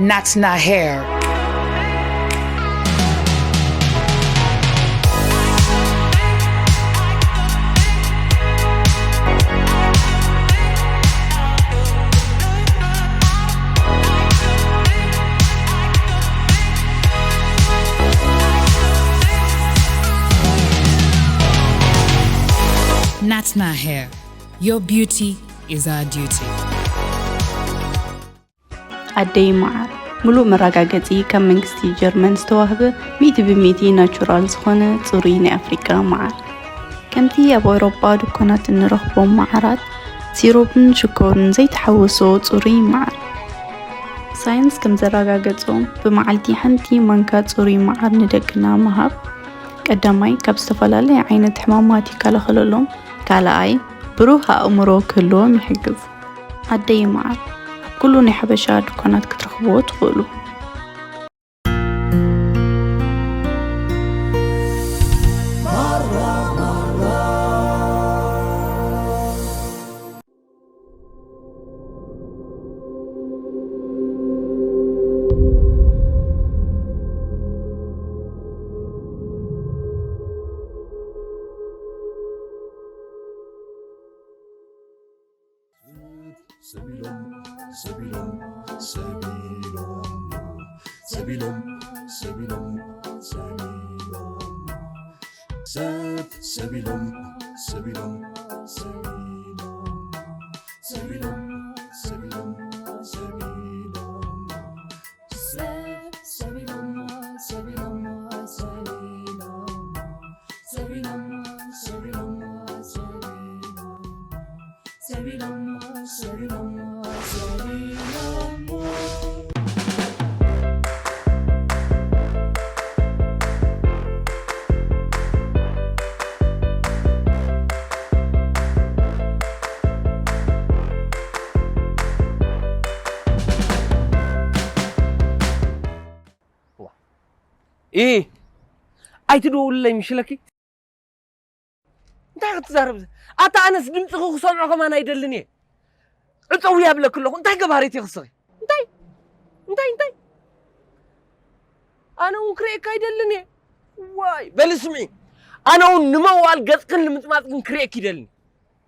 Natna hair. Natna hair. Your beauty is our duty. ኣደይ መዓር፣ ምሉእ መረጋገጺ ካብ መንግስቲ ጀርመን ዝተዋህበ ሚእቲ ብሚእቲ ናቹራል ዝኾነ ጽሩይ ናይ ኣፍሪቃ መዓር። ከምቲ ኣብ ኣውሮጳ ድኳናት እንረኽቦም መዓራት፣ ሲሮፕን ሽኮርን ዘይተሓወሶ ጽሩይ መዓር። ሳይንስ ከም ዘረጋገጾ፣ ብመዓልቲ ሓንቲ ማንካ ጽሩይ መዓር ንደቅና ምሃብ፣ ቀዳማይ ካብ ዝተፈላለየ ዓይነት ሕማማት ይከላኸለሎም፣ ካልኣይ ብሩህ ኣእምሮ ክህልዎም ይሕግዝ። ኣደይ መዓር ኣብ ኩሉ ናይ ሓበሻ ድኳናት ክትረኽብዎ ትኽእሉ። ሰቢሎም ሰቢሎም ሰቢሎም ሰቢሎም ሰቢሎም ሰቢሎም ሰብ ሰቢሎም ሰቢሎም ሰቢሎም ሰቢሎም ሰቢሎም ሰቢሎም ሰብ ሰቢሎም ሰቢሎም ሰቢሎም ሰቢሎም ሰቢሎም ሰቢሎም ሰቢሎም ሰቢሎም ኢ ኣይትደውልለይ ምሽለኪ እንታይ ክትዛረብ ኣታ ኣነስ ድምፅኺ ክሰምዖ ከማን ኣይደልን እየ ዕፀው ያብለክ ኣለኹ እንታይ ገባሪት ይኽስኺ እንታይ እንታይ እንታይ ኣነ እውን ክርእየካ ኣይደልን እየ ዋይ በሊ ስምዒ ኣነ እውን ንመዋል ገፅክን ንምፅማፅክን ክርእየክ ይደልን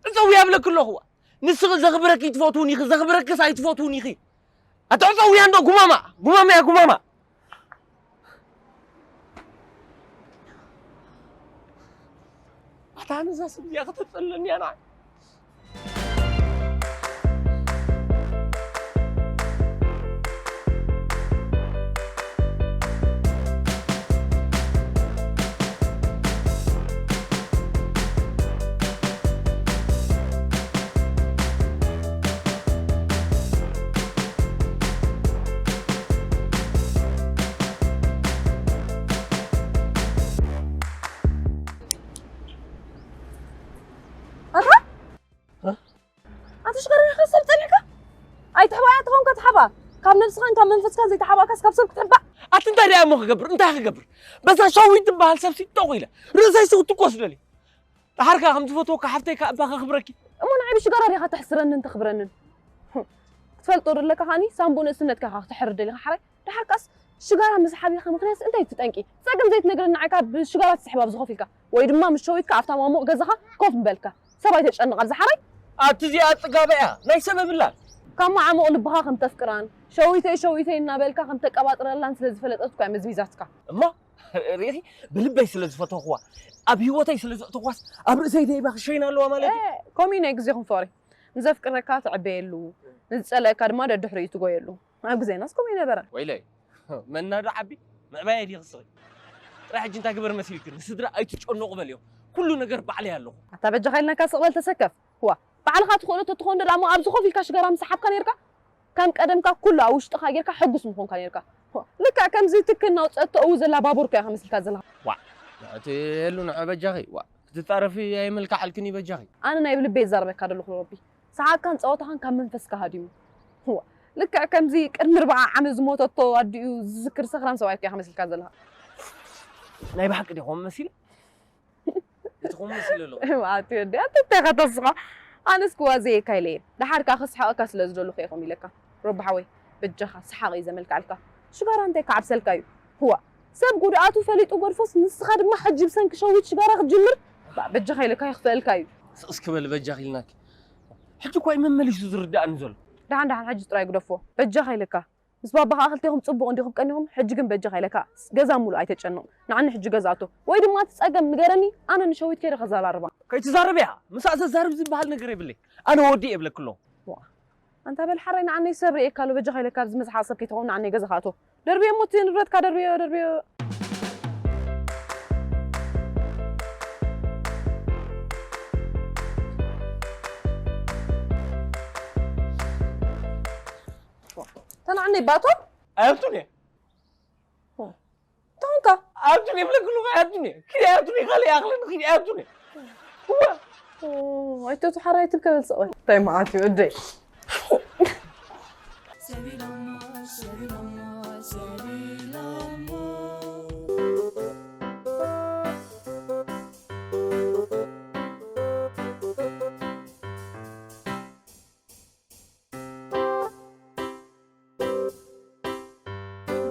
ዕፀው ያብለክ ኣለኹ ንስኺ ዘኽብረኪ ትፈትውን ኢኺ ዘኽብረክስ ኣይትፈትውን ኢኺ ኣታ ዕፀው እያ እንዶ ጉማማ ጉማማ እያ ጉማማ ኣታ ነዛ ስድያ ከተጸለኒ እያ ንዓይ ኣታ ኣንተ ሽጋራ ኢኻ ሰብ ጸኒሕካ ኣይትሕባያ ተኾንካ ትሓባ ካብ ነብስኻን ካብ መንፈስካን ዘይተሓባእካስ ካብ ሰብ ክትሕባእ ኣቲ እንታይ ደኣ እሞ ክገብር እንታይ ክገብር በዛ ሸዊት ትበሃል ሰብ ሲጠቑ ኢለ ርእሰይ ስውትኮስ ደልየ ደሓርካ ከም ዝፈትወካ ሓፍተይ ከኣ እባ ከኽብረኪ እሞ ንዓይ ብሽጋራ ዲኻ ተሕስረንን ተኽብረንን ክትፈልጦ ደለካ ከኣኒ ሳምቡእ ንእስነትካ ኢኻ ክተሕርር ደሊኻ ሓራይ ደሓርካስ ሽጋራ ምስሓብ ኢኻ ምኽንያትስ እንታይ እዩ እቲ ጠንቂ? ጸገም ዘይትነግረኒ ንዓይ ካብ ሽጋራ ትስሕብ ኣብዚ ኮፍ ኢልካ ወይ ድማ ምስ ሸዊትካ ኣብታ ማሙቕ ገዛኻ ኮፍ ምበልካ ሰብ ኣይተጨንቕ ኣብዚ ሓራይ ኣቲ እዚኣ ጽጋበ እያ ናይ ሰብ የብላን ካብ መዓሙቕ ልብኻ ከም ተፍቅራን ሸዊተይ ሸዊተይ እናበልካ ከም ተቀባጥረላን ስለ ዝፈለጠት እኳ እያ መዝሚዛትካ እሞ ርኢኺ ብልበይ ስለ ዝፈተኹዋ ኣብ ህይወተይ ስለ ዘእተኹዋስ ኣብ ርእሰይ ደይባ ክሸይና ኣለዋ ማለት እዩ ከምኡ እዩ ናይ ግዜኹም ፍቕሪ ንዘፍቅረካ ትዕበየሉ ንዝጸለእካ ድማ ደድሕሪኡ ትጎየሉ ኣብ ግዜናስ ከምኡ ኣይነበረን። ወይለይ መና ዶ ዓቢ ምዕባይ ድዩ ክስኺ ጥራይ ሕጂ እንታይ ግበር መሲልኪ ንስድራ ኣይትጨነቑ በልዮ ኩሉ ነገር ባዕለይ ኣለኹ። ኣታ በጃኻ ኢልናካ ስቕ በል ተሰከፍ። ዋእ ባዕልኻ ትኽእሎ ተትኾን ዶ ደኣ እሞ ኣብዚ ኮፍ ኢልካ ሽጋራ ምሰሓብካ ኔርካ ከም ቀደምካ ኩሉ ኣብ ውሽጥኻ ጌርካ ሕጉስ ምኾንካ ኔርካ። ዋእ ልክዕ ከምዚ ትኪ እናውጸአቶ እው ዘላ ባቡር እኮ ኢኻ መሲልካ ዘለኻ። ዋእ እቲ የሉ ንዑ በጃኺ ዋእ ክትጻረፊ ኣይምልካዓልክን እዩ በጃኺ። ኣነ ናይ ብልበይ ይዛረበካ ደለኹ ሮቢ። ሰሓቕካን ጸወታኻን ካብ መንፈስካ ሃዲሙ። ዋእ ልክዕ ከምዚ ቅድሚ ኣርብዓ ዓመት ዝሞተቶ ኣዲኡ ዝዝክር ሰኽራም ሰብኣይ እኮ ኢኻ መሲልካ ዘለኻ። ናይ ብሓቂ ድየ ከምኡ መሲለ? እቲ ከምኡ መሲለ ኣለኹ። ኣቲ ወዲ ኣቲ እንታይ ኢኻ ተስኻ? ኣነስ ክዋዘየካ ኢለ እየ። ደሓር ከኣ ከስሕቐካ ስለ ዝደለኹ እየ ከምኡ ኢለካ። ሮቢ ሓወይ በጃኻ ሰሓቕ እዩ ዘመልክዓልካ። ሽጋራ እንታይ ክዓብሰልካ እዩ? ህዋ፣ ሰብ ጉድኣቱ ፈሊጡ ገድፎስ ንስኻ ድማ ሕጂ ብሰንኪ ሸዊት ሽጋራ ክትጅምር? ባ፣ በጃኻ ኢለካ ይኽፈአልካ እዩ። ስቕ እስኪ በል በጃኺ ኢልናኪ። ሕጂ እኳ እዩ መመሊሱ ዝርድኣኒ ዘሎ። ደሓን ደሓን ሕጂ ጥራይ ግደፎ። በጃኻ ኢለካ። ምስ ባባኻ ክልቴኹም ጽቡቕ እንዲኹም ቀኒኹም፣ ሕጂ ግን በጃኻ ኢለካ። ገዛ ሙሉእ ኣይተጨንቕ። ንዓኒ ሕጂ ገዛ ኣቶ። ወይ ድማ እቲ ጸገም ንገረኒ፣ ኣነ ንሸዊት ከይደ ከዘራርባ። ከይትዛረብያ፣ ምስኣ ዘዛርብ ዝበሃል ነገር የብለይ። ኣነ ወዲ እየ እብለኪ ኣለኹ። ዋ፣ ኣንታ በል ሓራይ ንዓነይ ሰብ ርእየካ ኣሎ፣ በጃኻ ኢለካ ኣብዚ መዝሓ ሰብ ከይትኸውን ንዓነይ ገዛኻ ኣቶ። ደርብዮ እሞ እቲ ንብረትካ ደርብዮ፣ ደርብዮ። ተናዕኒ ባቶ? ኣየብቱን እየ። ተኾንካ? ኣየብቱን እየ፣ ብለክሉ ኣየብቱን እየ። ኪድ ኣየብቱን እየ፣ ካልእ ይኣኽለኒ፣ ኪድ ኣየብቱን እየ። እዋ። ኦ፣ ኣይተቱ ሓራይ ትብከ በል ሰብኣይ። እንታይ መዓት እዩ፣ እደይ?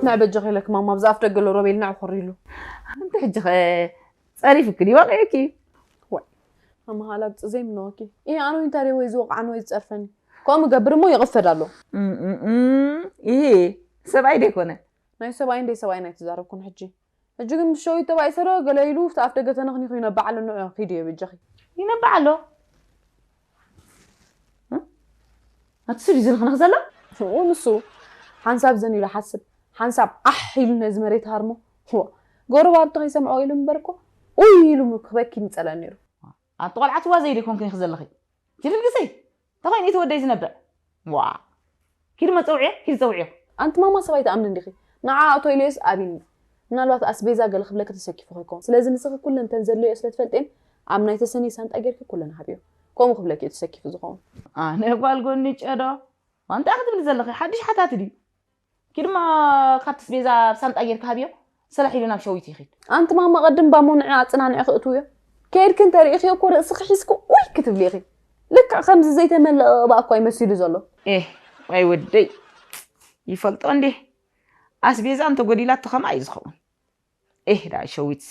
ንዕ በጃኺ ኢለኪ ማማ፣ ኣብዚ ኣፍ ደገ ኣሎ ሮቤል፣ ንዕ ኮሪ ኢሉ። ኣንቲ ሕጂ ኸ ጸሪፍኪ ድዩ ወቒዕኪ? ዋይ፣ ማማ ሃላ ግጽ ዘይምነወኪ። እየ ኣነ እንታይ ወይ ዝወቕዓኒ ወይ ዝጸርፈኒ። ከምኡ ገብር እሞ ይቕፈድ ኣሎ። እም፣ እም፣ እም፣ ይሄ ሰብኣይ ደይኮነ። ናይ ሰብኣይ እንደ ሰብኣይ ናይ ተዛረብኩን ሕጂ። ሕጂ ግን ምስ ሸዊት ተባኢሰ ዶ ገለ ኢሉ ኣብቲ ኣፍ ደገ ተነኽኒኹ ይነብዕ ኣሎ፣ ንዑ ኪዱ እየ በጃኺ። ይነብዕ ኣሎ? እ? ኣቲ ስዲ ዝንኽንኽ ዘሎ? ኡ ንሱ ሓንሳብ ዘን ኢሉ ሓስብ፣ ሓንሳብ ዓሕ ኢሉ ነዚ መሬት ሃርሞ። ዋ፣ ጎረባብቲ ከይሰምዖ ኢሉ እምበር እኮ ኡይ ኢሉ ክበኪ ምጸለኒ ነይሩ። ኣቲ ቆልዓ ትዋዘይ ዶ ኮንክን ኢኺ ዘለኺ? ኪዲ ልግሰይ። ተኾይኑ እቲ ወደይ ዝነብዕ። ዋ። ኪዲ መጸውዕዮ፣ ኪዲ ጸውዕዮ። ኣንቲ ማማ ሰብኣይ ትኣምኒ እንዲኺ? ንዓ ኣቶ ኢልዮስ ኣቢኒ። ምናልባት ኣስቤዛ ገለ ክብለኪ ተሰኪፉ ከይኮን። ስለዚ ንስኺ ኩለን ተን ዘድለዮ ስለ ትፈልጥን ኣብ ናይ ተሰነይ ሳንጣ ጌርኪ ኩለን ሃብዮ። ከምኡ ክብለኪ እዩ ተሰኪፉ ዝኸውን። ኣነ ጓል ጎኒ ጨዶ። ዋንታ ክትብሊ ዘለኺ ሓድሽ ሓታት ድዩ? ኪድማ ካብቲ ኣስቤዛ ኣብ ሳንጣ ጌርካ ሃብዮ፣ ሰላሕ ኢሉ ናብ ሸዊት ይኺድ። ኣንቲ ማማ፣ ቅድም ባሞ ንዕ ኣጽናንዒ ክእትውዮ። ከይድኪ እንተ ርኢኽዮ እኮ ርእስኺ ሒዝኪ ኡይ ክትብሊ ኢኺ። ልክዕ ከምዚ ዘይተመለአ እባ እኮ እዩ መሲሉ ዘሎ። ኤህ፣ ዋይ ወደይ። ይፈልጦ እንዴ? ኣስቤዛ እንተ ጎዲላቶ ከምኣ እዩ ዝኸውን። ኤህ፣ ዳ ሸዊትሲ።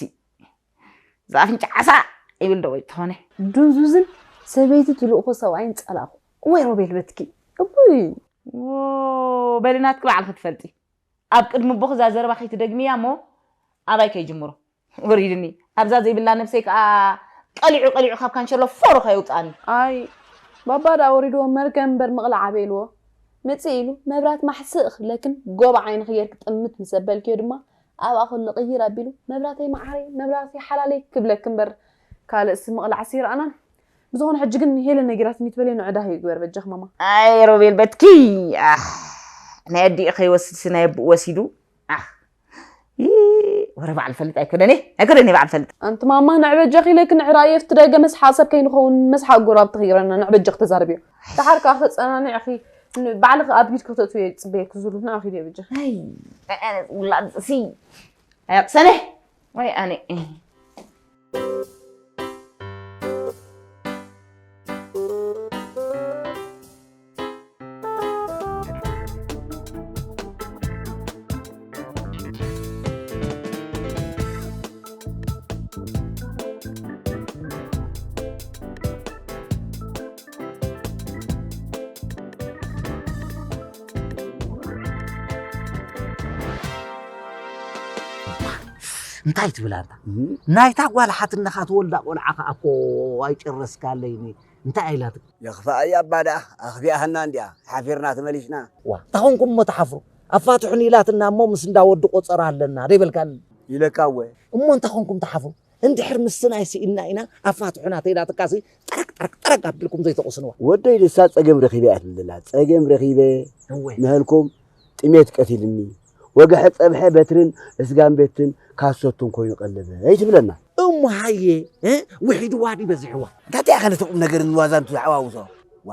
እዛ ኣፍንጫ ዓሳ ይብል ዶ ወይ ተኾነ? ዱንዙዝን ሰበይቲ ትልእኹ ሰብኣይን ጸላእኹ። ወይ ሮቤል በትኪ። እቡይ። ዎ፣ በሊ ናትኪ በዓልኺ ትፈልጢ። ኣብ ቅድሚ ኣቦኺ እዛ ዘረባ ከይትደግምያ እሞ ኣባይ ከይጅምሮ። ወሪድኒ። ኣብዛ ዘይብላ ነብሰይ ከኣ ቀሊዑ ቀሊዑ ካብ ካንሸሎ ፎሮ ከየውጽኣኒ። ኣይ፣ ባባ ደኣ ወሪድዎ መርገም እምበር ምቕላዕ ኣበይ ኢልዎ። ምጽእ ኢሉ መብራት ማሕስእ ክብለክን ጎባ ዓይንኺ ጌርኪ ጥምት ምስ ኣበልክዮ ድማ ኣብኣ ከሎ ቅይር ኣቢሉ መብራተይ መዓረይ፣ መብራተይ ሓላለይ ክብለኪ እምበር ካልእሲ ምቕላዕሲ ይረኣናን። ብዝኾነ ሕጂ ግን ሄለን ነጊራትኒ ትበልዮ ንዕዳ ይግበር በጃኺ ማማ። ኣይ ሮቤል በትኪ፣ ኣሕ፣ ናይ ኣዲኡ ከይወስድሲ ናይ ኣቡኡ ወሲዱ። ኣሕ፣ ይ፣ ወረ በዓል ፈልጥ ኣይኮነን፣ ኣይኮነን በዓል ፈልጥ። ኣንቲ ማማ ንዕ በጃኺ ኢለኪ ንዕ ራእየ ኣብቲ ደገ መስሓቕ ሰብ ከይንኸውን መስሓቕ ጎረባብቲ ክይረና ንዕ በጃኺ ተዛረብዮ። ደሓር ከኣ ክጸናንዕኺ ን-፣ ባዕልኺ ኣብ ቢት ከተእትውዮ ይጽበየኪ ዝሉ ንዓ ኺድዮ በጃኺ። ኣይ፣ ኣነ ውላድ ሲ፣ ኣይ፣ ሰነ፣ ወይ ኣነ። እንታይ ትብል ኣንታ? እም። ናይታ ጓል ሓትነኻ ትወልዳ ቆልዓ ከኣ እኮ ኣይጨረስካለይኒ። እንታይ ኣይላትካ? የኽፍኣ እያ እባ ደኣ፣ ኣኽፊኣትና እንድያ፣ ሓፊርና ተመሊስና። ዋ፣ እንታይ ኾንኩም እሞ ትሓፍሩ? ኣፋትሑኒ ኢላትና እሞ ምስ እንዳ ወዲ ቆጸራ ኣለና፣ ደይበልካኒ? ኢለካ እወ። እሞ እንታይ ኾንኩም ትሓፍሩ? እንድሕር ምስናይ ስኢንና ኢና፣ ኣፋትሑና ተኢላትካሲ፣ ጠረቅ፣ ጠረቅ፣ ጠረቅ ኣቢልኩም ዘይተቑስንዋ። ወደይ ንሳ ጸገም ረኺበ እያ ትብል ዘላ። ጸገም ረኺበ፣ እወ። ንህልኩም ጥሜት ቀቲልኒ፣ ወግሐ ጸብሐ በትርን እስጋን ቤትን ካሶትን ኮይኑ ቀለበይ ትብለና። እሞ ሃየ፣ እ? ውሒድዋ ድዩ በዚሕዋ? እንታይ እያ ከ ነቲ ቁም ነገርን ዋዛን ትሓዋውሶ? ዋ።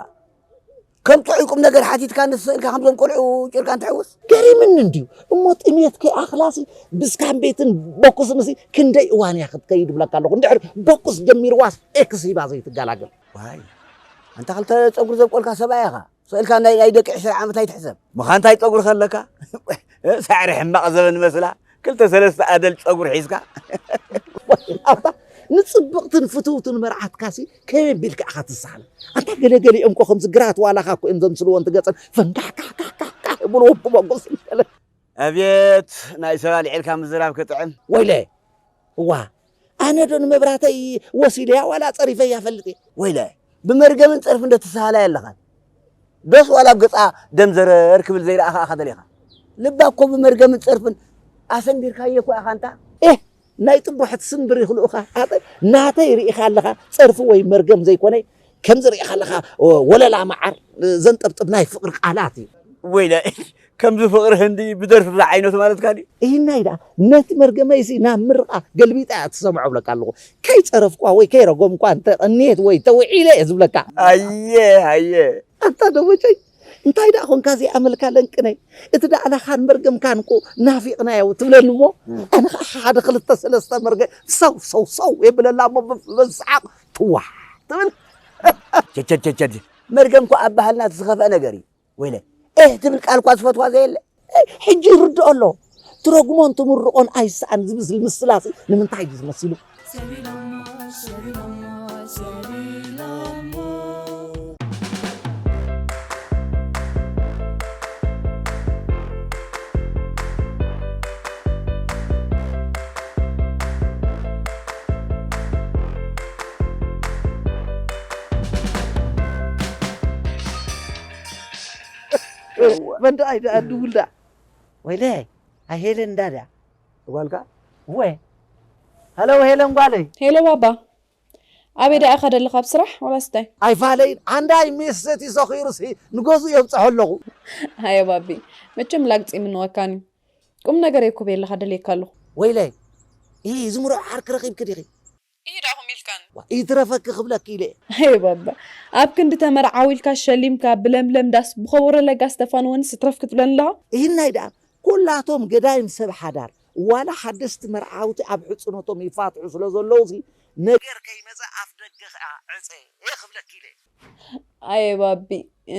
ከም ጥዑይ ቁም ነገር ሓቲትካ ንስእልካ ከምዞም ቆልዑ ጭርካን ትሕውስ? ገሪምኒ እንድዩ። እሞ ጥሜት ከይኣኽላሲ ብስካን ቤትን ቦኩስንሲ ክንደይ እዋን እያ ክትከይድ እብለካ ኣለኹ። እንድሕር ቦኩስ ጀሚርዋስ ኤክስ ሂባ ዘይትገላገል። ዋይ። ኣንታ ክልተ ጸጉሪ ዘብቆልካ ሰብኣይ ኢኻ። ስእልካ ናይ ናይ ደቂ ዕስራ ዓመት ኣይትሕሰብ። ምኻ እንታይ ጸጉሪ ከለካ? ሳዕሪ ሕማቕ ዘበን መስላ። ክልተ ሰለስተ ኣደል ጸጉሪ ሒዝካ። ኣታ ንጽብቕትን ፍትውትን መርዓትካሲ ከመይ ቢልካ ኢኻ ትሰሓል? ኣታ ገለገሊኦም እኮ ከምዚ ግራት ዋላኻ እኮ እዮም ዘምስልዎ፣ እንት ገጸን ፈንካሕካሕካሕካሕ ይብልዎ ብመጎስ። ኣብየት ናይ ሰብ ኣልዒልካ ምዝራብ ክጥዕም። ወይለ፣ እዋ፣ ኣነ ዶ ንመብራተይ ወሲደያ ዋላ ጸሪፈያ ፈልጥ እየ? ወይለ፣ ብመርገምን ጸርፍን ዶ ትሰሃላ ኣለኻን? ዶስ ዋላ ኣብ ገጻ ደም ዘረር ክብል ዘይረኣኻ ኢኻ ደሊኻ? ልባ እኮ ብመርገምን ጸርፍን ኣሰንቢርካዮ እኮ ኢኻ ኣንታ። ኤህ፣ ናይ ጥቡሕት ስምብር ይኽልኡኻ። ኣጠ-፣ ናተይ ርኢኻ ኣለኻ፣ ጸርፊ ወይ መርገም ዘይኮነ፣ ከምዚ ርኢኻ ኣለኻ፣ ወ-፣ ወለላ መዓር ዘንጠብጥብ ናይ ፍቕሪ ቃላት እዩ። ወይለ፣ ከምዚ ፍቕሪ ህንዲ ብደርፊ ዝዓይነቱ ማለትካ ድዩ? ኢሂናይ ደኣ፣ ነቲ መርገመይሲ ናብ ምርቓ ገልቢጣ እያ ትሰምዖ እብለካ ኣለኹ። ከይጸረፍኳ ወይ ከይረገምኳ እንተ ቀንየት ወይ ተውዒለ እየ ዝብለካ። ኣየ፣ ኣየ። ኣንታ ደበጨይ፣ እንታይ ደኣ ኾንካ እዚኣ መልካ ለንቅነይ? እቲ ደኣ ላኻን መርገምካን እኮ ናፊቕናዮ ትብለኒ እሞ፣ እም። ኣነ ኸዓ ሓደ ክልተ ሰለስተ መርገ ሰው፣ ሰው፣ ሰው የብለላ እሞ ብ-፣ ብሰሓቕ ትዋሕ ትብል። ቸቸቸቸ፣ መርገም እኮ ኣብ ባህልና እቲ ዝኸፍአ ነገር እዩ። ወይለ፣ ኤህ ትብል ቃል እኳ ዝፈትዋ ዘየለ። ኤህ፣ ሕጂ ይርድኦ ኣሎ። ትረጉሞን ትምርቆን ኣይሰኣን ዝብስል ምስላሲ ንምንታይ እዩ ዝመሲሉ? መንደኣይ ደኣ ድውል ደኣ። ወይለ፣ ኣይ ሄለን እንዳ ድያ? ጓልካ? እወ። ሃሎ ሄለን ጓለይ። ሄሎ ባባ። ኣበይ ደኣ ኢኻ ደለኻ? ኣብ ስራሕ ዋላስ እንታይ? ኣይፋለይን። ኣንዳይ ሚስት ይሰኺሩሲ ንገዝኡ የብጽሖ ኣለኹ። ኣየ ባቢ፣ መቸም ላግጺ ምንወካኒ። ቁም ነገር የኩብ የለኻ ደልየካ ኣለኹ። ወይለይ፣ ኢ ዝምሮ ዓርኪ ረኺብኪ ዲኺ? ኢሂ ደኣኹም ኢልካን። ዋ፣ ኢትረፈኪ ክብለኪ ኢለ። ኣየ ባባ፣ ኣብ ክንዲ ተመርዓው ኢልካ ሸሊምካ ብለምለም ዳስ ብኸበሮ ለጋ ስተፋን ወንስ ትረፍ ክትብለኒ ኣለኻ? ኢሂናይ ደኣ፣ ኩላቶም ገዳይም ሰብ ሓዳር፣ ዋላ ሓደስቲ መርዓውቲ ኣብ ሕጽኖቶም ይፋትሑ ስለ ዘለዉሲ፣ ነገር ከይመጸ ኣፍ ደገ ኸኣ ዕጸ እየ ክብለኪ ኢለ። ኣየ ባቢ፣ እ፣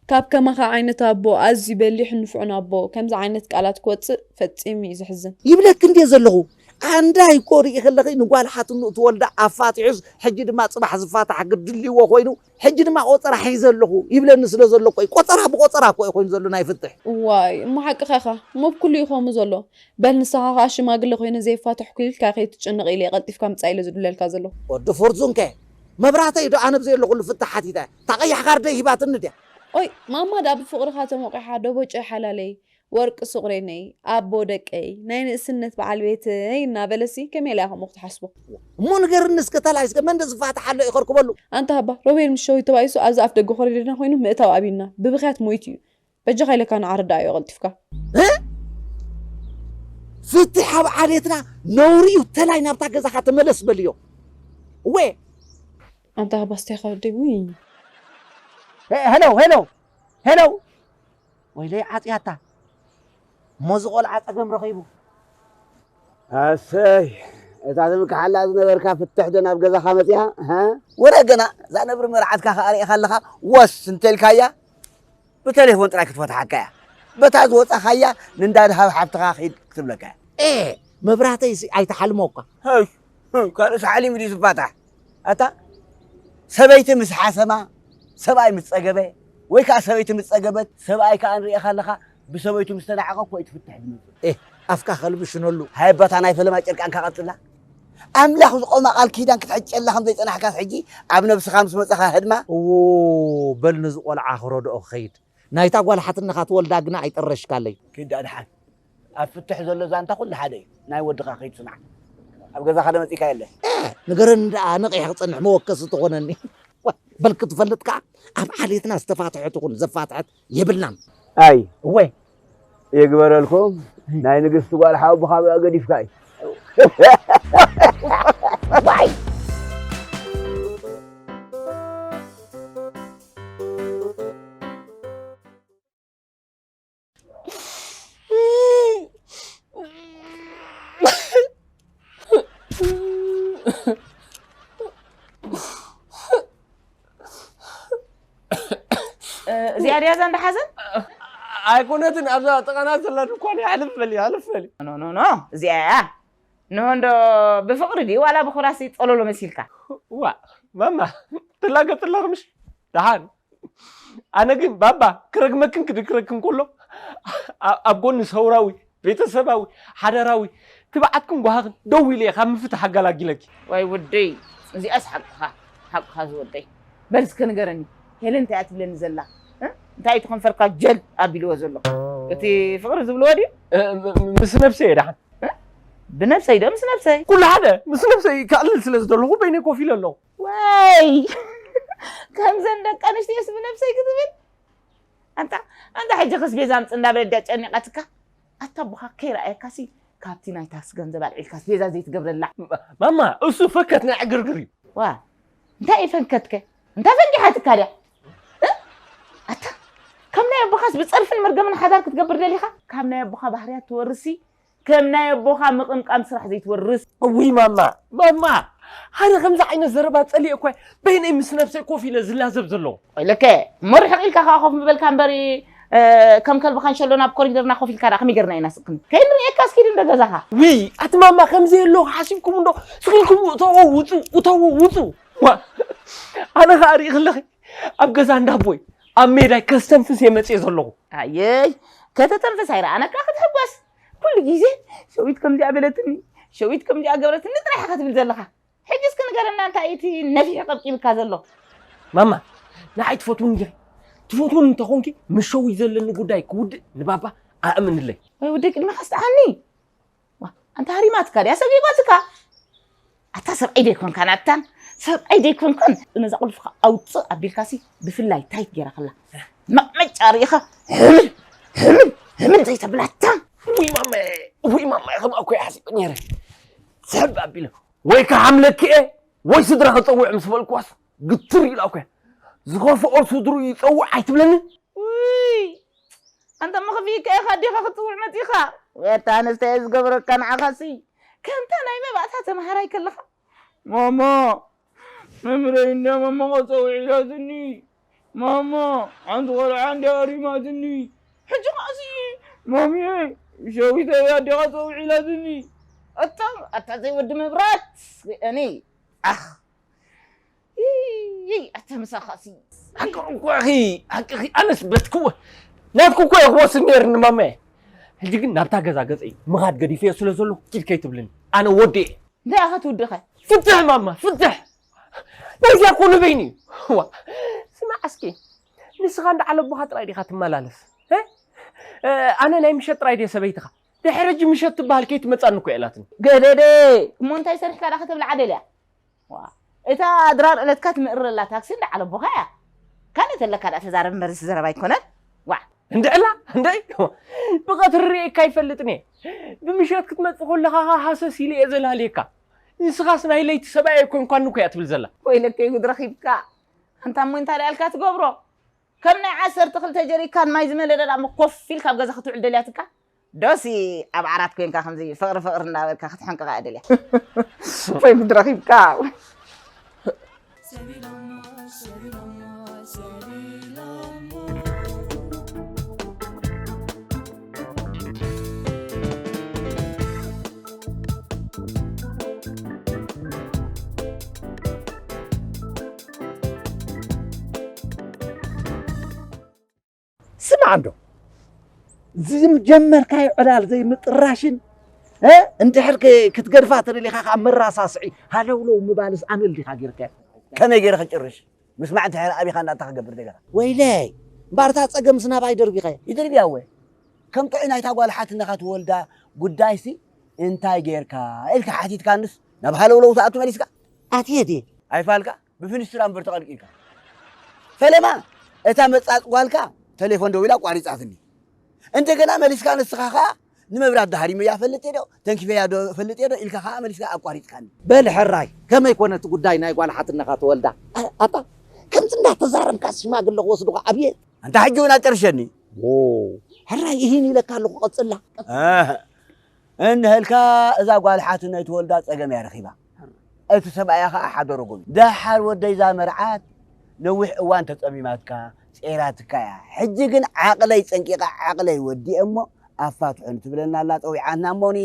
ካብ ከማኻ ዓይነት ኣቦ፣ ኣዝዩ በሊሕን ንፉዕን ኣቦ፣ ከምዚ ዓይነት ቃላት ክወጽእ ፈጺሙ እዩ ዘሕዝን። ይብለኪ እንድየ ዘለኹ። ኣንዳይ እኮ ርኢ ከለኺ ንጓል ሓትንኡ ትወልዳ ኣፋቲሑስ፣ ሕጂ ድማ ጽባሕ ዝፋታሕ ግድልዎ ኮይኑ፣ ሕጂ ድማ ቆጸራ ሒዘ ኣለኹ ይብለኒ ስለ ዘሎ እኮ እዩ። ቆጸራ ብቆጸራ እኮ እዩ ኮይኑ ዘሎ ናይ ፍትሕ። እዋይ፣ እሞ ሓቅኻ ኢኻ። እሞ ብኩሉ እዩ ከምኡ ዘሎ። በል ንስኻ ኸኣ ሽማግለ ኮይነ ዘይፋተሕኩ ኢልካ ከይትጭነቕ ኢለ እየ ቀልጢፍካ ምጻእ ኢለ ዝድውለልካ ዘለኹ። ወዲ ፎርዙን ከ? መብራህተይ ዶ ኣነ ብዘየለኹሉ ፍታሕ ሓቲተ? እታ ቀያሕ ካርደይ ሂባትኒ ድያ? ኦይ፣ ማማ ደኣ ብፍቕርኻ ተሞቒሓ ደቦጨ ሓላለይ፣ ወርቂ ሱቕ ሬነይ፣ ኣቦ ደቀይ፣ ናይ ንእስነት በዓል ቤተይ እናበለሲ ከመይ ኢላ እያ ከምኡ ክትሓስቦ? እሞ ንገርኒ እስከ ተላይ እስከ መን ዶ ዝፋታሕ ኣሎ እዩ ከርክበሉ? ኣንታ ሃባ፣ ሮቤል ምስ ሸዊት ተባኢሱ ኣብዚ ኣፍ ደገ ኮሪደርና ኮይኑ ምእታው ኣብዩና፣ ብብኽያት ሞይቱ እዩ። በጃኻ ኢለካ ንዓ ርዳእዮ ቀልጢፍካ። እ? ፍትሕ ኣብ ዓሌትና ነውሪ እዩ። ተላይ ናብታ ገዛኻ ተመለስ በልዮ። እወ። ኣንታ ሃባ ስታይ ኸወደይ፣ ውይ። ሄ-፣ ሄሎ፣ ሄሎ፣ ሄሎ። ወይለይ ዓጽያታ። እሞ እዚ ቆልዓ ጸገም ረኺቡ። ኣሰይ፣ እታ ትምክሓላ ዝነበርካ ፍትሕ ዶ ናብ ገዛኻ መጺኣ? ሃ? ወረ ገና፣ እዛ ነብሪ መርዓትካ ከኣ ርኢኻ ኣለኻ፣ ወስ እንተልካያ፣ ብቴሌፎን ጥራይ ክትፈትሓካ እያ። በታ ዝወጻኻያ ንእንዳ ድሃብ ሓብትኻ ኺድ ክትብለካ እያ። ኤ፣ መብራህተይሲ ኣይትሓልሞ እኳ። ሀይ፣ ሀይ፣ ካልእስ ሓሊሙ ድዩ ዝፋታሕ? ኣታ፣ ሰበይቲ ምስ ሓሰማ፣ ሰብኣይ ምስ ጸገበ፣ ወይ ከኣ ሰበይቲ ምስ ጸገበት፣ ሰብኣይ ከኣ ንርእኻ ኣለኻ፣ ብሰበይቱ ምስ ተናዕቐ እኮ እዩ ትፍትሕ ዝመጽእ። ኤ፣ ኣፍካ ከልብሽነሉ። ሃይ ኣባታ ናይ ፈለማ ጨርቃንካ ቀጽላ። ኣምላኽ ዝቖማ ቃል ኪዳን ክትሕጨላ ከም ዘይጸናሕካስ ሕጂ ኣብ ነብስኻ ምስ መጻኻ ህድማ። እዎ፣ በል ነዚ ቆልዓ ክረድኦ ክኸይድ። ናይታ ጓል ሓትነኻ ትወልዳ ግና ኣይጠረሽካለይ። ኪድ ደኣ ደሓን። ኣብ ፍትሕ ዘሎ ዛንታ ኩሉ ሓደ እዩ። ናይ ወድኻ ከይድ ስማዕ። ኣብ ገዛኻ ዶ መጺእካ የለ? ኤ፣ ንገረኒ ደኣ ነቒሐ ክጸንሕ መወከሲ ትኾነኒ። ዋ፣ በል ክትፈልጥ ከኣ ኣብ ዓሌትና ዝተፋትሐት ይኹን ዘፋትሐት የብልናን። ኣይ፣ እወ። ይግበረልኩም። ናይ ንግስቲ ጓል ሓው ብኻብኣ ገዲፍካ እዩ። ዋይ። ታዲያ እዛ እንዳ ሓዘን? ኣይኮነትን ኣብዛ ጥቓና ዘላ ድኳን እያ። ሕልፍ በሊ፣ ሕልፍ በሊ። ኖ ኖ ኖ፣ እዚኣ እያ። ንሆ እንዶ ብፍቕሪ ድዩ ዋላ ብኹራሲ ጸለሎ መሲልካ? ዋ ማማ፣ ትላገጽ ኣለኽ ምሽ? ደሓን። ኣነ ግን ባባ ክረግመክን ክድክረክን ከሎ፣ ኣ- ኣብ ጎኒ ሰውራዊ ቤተሰባዊ ሓዳራዊ ትብዓትክን ጓሃኽን ደው ኢለ እየ ካብ ምፍታሕ ኣገላጊለኪ። ወይ ውደይ፣ እዚኣስ ሓቅኻ፣ ሓቅኻ ዝወደይ። በል እስከ ንገረኒ፣ ሄለን እንታይ እያ ትብለኒ ዘላ? እ? እንታይ እቲ ከንፈርካ ጀል ኣቢልዎ ዘሎ? እቲ ፍቕሪ ዝብልዎ ድዩ? እ፣ ም- ም- ምስ ነብሰ እየ ደሓን። ብነብሰይ ዶ ምስ ነብሰይ? ኩሉ ሓደ ምስ ነብሰይ ከዕልል ስለ ዝደለኹ በይነይ ኮፍ ኢለ ኣለኹ። ወይ ከምዘን ደቂ ኣንስትዮስ ብነብሰይ ክትብል? ኣንታ ኣንታ ሕጂ ከስ ቤዛ ኣምፅ እንዳበለት ድያ ጨኒቓትካ? ኣታ ኣቦኻ ከይረኣየካሲ ካብቲ ናይ ታክሲ ገንዘብ ኣልዒልካስ ቤዛ ዘይትገብረላ? ማማ፣ እሱ ፈከት ናይ ዕግርግር እዩ። ዋ እንታይ እዩ ፈንከትከ? እንታይ ፈንጊሓትካ ድያ? እ? ኣታ ከም ናይ ኣቦኻስ ብፀርፍን መርገምን ሓዳር ክትገብር ደሊኻ? ካብ ናይ ኣቦኻ ባህርያት ትወርሲ ከም ናይ ኣቦኻ ምቕምቃም ስራሕ ዘይትወርስ። እውይ ማማ፣ ማማ፣ ሓደ ከምዚ ዓይነት ዘረባ ጸሊኤ እኳ በይነይ ምስ ነብሰይ ኮፍ ኢለ ዝላዘብ ዘለኹ። ወይለከ እሞ ርሕቕ ኢልካ ከኣ ኮፍ ምበልካ እምበሪ፣ ከም ከልቢ ካንሸሎ ናብ ኮሪደርና ኮፍ ኢልካ ደኣ ከመይ ጌርና ኢና ስቕ ክንብል? ከይንርእየካ እስኪ ዶ እንደ ገዛኻ። ውይ ኣቲ ማማ፣ ከምዚ የለኹ ሓሲብኩም እንዶ ስቕ ኢልኩም እተዎ ውጹ፣ እተዎ ውጹ። ዋ፣ ኣነ ከኣ ርኢኺ ኣለኺ ኣብ ገዛ እንዳቦይ ኣብ ሜዳይ ከስተንፍስ እየ መጽየ ዘለኹ። ኣየይ ከተተንፍስ ኣይረኣነካ ክትሕጎስ። ኩሉ ግዜ ሸዊት ከምዚኣ በለትኒ፣ ሸዊት ከምዚኣ ገበረትኒ ጥራሕ ኢኻ ትብል ዘለኻ። ሕጂ እስኪ ንገረና እንታይ እዩ እቲ ነፊሑ ቀብቂብካ ዘሎ? ማማ ንዓይ ትፈትውኒ ዲኺ? ትፈትውኒ እንተኾንኪ ምስ ሸዊት ዘለኒ ጉዳይ ክውድእ ንባባ ኣእምንለይ። ወይ ውደይ ቅድሚ ከስጥዓኒ። ዋ ኣንታ ሃሪማትካ ድያ ሰጊጓትካ? ኣታ ሰብኣይ ደይኮንካን ኣታ ሰብኣይ ደይኮንካን ነዛ ቁልፍኻ ኣውፅእ ኣቢልካሲ ብፍላይ ታይት ገይራ ከላ መቕመጫ ርኢኻ ሕምል ሕምል ሕምል ዘይተብላታ። ውይ ማማየ ውይ ማማየ ከምኣ እኮ ይሓስብ ነይረ። ስሕብ ኣቢለ ወይ ክሓምለኪ እየ ወይ ስድራ ክፀውዕ ምስ በልክዋስ ግትር ኢላ እኮ እያ። ዝኸፍኦ ስድሩ ይፀውዕ ኣይትብለኒ። ውይ ኣንተ መኽፊእካ ኢኻ ኣዴኻ ክትፅውዕ መፂኻ። ወታ ኣንስታይ ዝገብረካ ንዓኻሲ ከምታ ናይ መባእታ ተምሃራይ ከለኻ ማማ መምህረይ እንዳ ማማ ከፀውዕ ኢላትኒ ማማ ሓንቲ ቆልዓ እንዳ ኣሪማትኒ ሕጂ ከዓሲ ማሚየ ሸዊተይ ኣዴኻ ፀውዕ ኢላትኒ ኣታ ኣታ ዘይወዲ መብራት እኔ ኣኽ ይይ ኣተ ምሳኻሲ ሓቂ እኮ ኢኺ ሓቂ ኢኺ ኣነስ በትክወ ናትኩ እኮ እየ ክወስድ ነይርኒ ማማየ ሕጂ ግን ናብታ ገዛ ገፀይ ምኻድ ገዲፈዮ ስለ ዘለኹ ኪድ ከይትብልኒ ኣነ ወዲኤ እንታይ ኢኻ ትውድኸ ፍትሕ ማማ ፍትሕ ናይዚኣ እኮ ንበይኒ እዩ ዋ ስማዕ እስኪ ንስኻ እንዳ ዓለቦኻ ጥራይ ዲኻ ትመላለስ ኣነ ናይ ምሸት ጥራይ ድየ ሰበይትኻ ድሕሪ ሕጂ ምሸት ትበሃል ከይትመፃኒ እኮ እያ ኢላትኒ ገደደ እሞ እንታይ ሰሪሕካ ዳ ከተብልዓ ደልያ እታ ድራር ዕለትካ ትምእርረላ ታክሲ እንዳ ዓለቦኻ እያ ካልእ ተለካ ዳ ተዛረብ እምበርሲ ዘረባ ኣይኮነን ዋዕ እንድዕላ እንድዒ ብቐትሪ ርእየካ ኣይፈልጥን እየ ብምሸት ክትመፅእ ከለኻ ኸ ሃሰስ ኢለ እየ ዘላልየካ ንስኻስ ናይ ለይቲ ሰብኣይ ኣይኮንኳን እኮ እያ ትብል ዘላ ወይለከ ይጉድ ረኺብካ ኣንታ እሞ እንታይ ደኣ ኢልካ ትገብሮ ከም ናይ ዓሰርተ ክልተ ጀሪካን ማይ ዝመለአ ደኣ እሞ ኮፍ ኢልካ ኣብ ገዛ ክትውዕል ደልያትካ ዶሲ ኣብ ዓራት ኮንካ ከምዚ ፍቕሪ ፍቕሪ እናበልካ ክትሕንቅቓ እያ ደልያ። ወይ ጉድ ረኺብካ። ስማዕ እንዶ ዝጀመርካዮ ዕላል ዘይምጥራሽን እንድሕር ክትገድፋ ተደሊኻ ከዓ መራሳስዒ ሃለውለው ምባልስ ኣመል ዲኻ ጌርካዮ? ከመይ ገይረ ክጭርሽ? ምስማዕ እንድሕር ኣቢኻ እንዳታ ክገብር ደገራ። ወይለይ እምበኣር እታ ፀገምስ ናባይ ደርቢኸ? ይደርብያ እወ። ከም ጥዑይ ናይታ ጓል ሓትነኻ ትወልዳ ጉዳይሲ እንታይ ጌርካ ኢልካ ሓቲትካንስ ናብ ሃለውለው ትኣቱ መሊስካ? ኣትየ ድየ? ኣይፋልካ? ብፍንስትራ እምበር ተቐልቂልካ። ፈለማ እታ መጻጽ ጓልካ ተሌፎን ደዊላ ኣቋሪጻትኒ። እንደገና መሊስካ ንስኻ ኸኣ ንመብራት ዳሃሪመያ ፈልጥ ዶ ተንኪፈያ ዶ ፈልጥ ዶ ኢልካ ኸኣ መሊስካ ኣቋሪጽካኒ። በል ሕራይ ከመይ ኮነ እቲ ጉዳይ ናይ ጓል ሓትነኻ ተወልዳ? ኣታ ከምዚ እንዳተዛረብካ ሽማግለ ክወስዱኻ ኣብየ። ኣንታ ሕጂ እውን ኣጨርሸኒ። ዎ ሕራይ እሂን ኢለካ ኣለኹ ቀጽላ። ኣህ እንሀልካ እዛ ጓል ሓትነይ ትወልዳ ጸገም እያ ረኺባ። እቲ ሰብኣያ ኸዓ ሓደ ረጎም እዩ። ደሓር ወደይ እዛ መርዓት ነዊሕ እዋን ተጸሚማትካ ጼራትካ እያ። ሕጂ ግን ዓቕለይ ጸንቂቐ ዓቕለይ ወዲኤ እሞ ኣፋትሑኒ ትብለና ኣላ ጸዊዓትና እሞኒ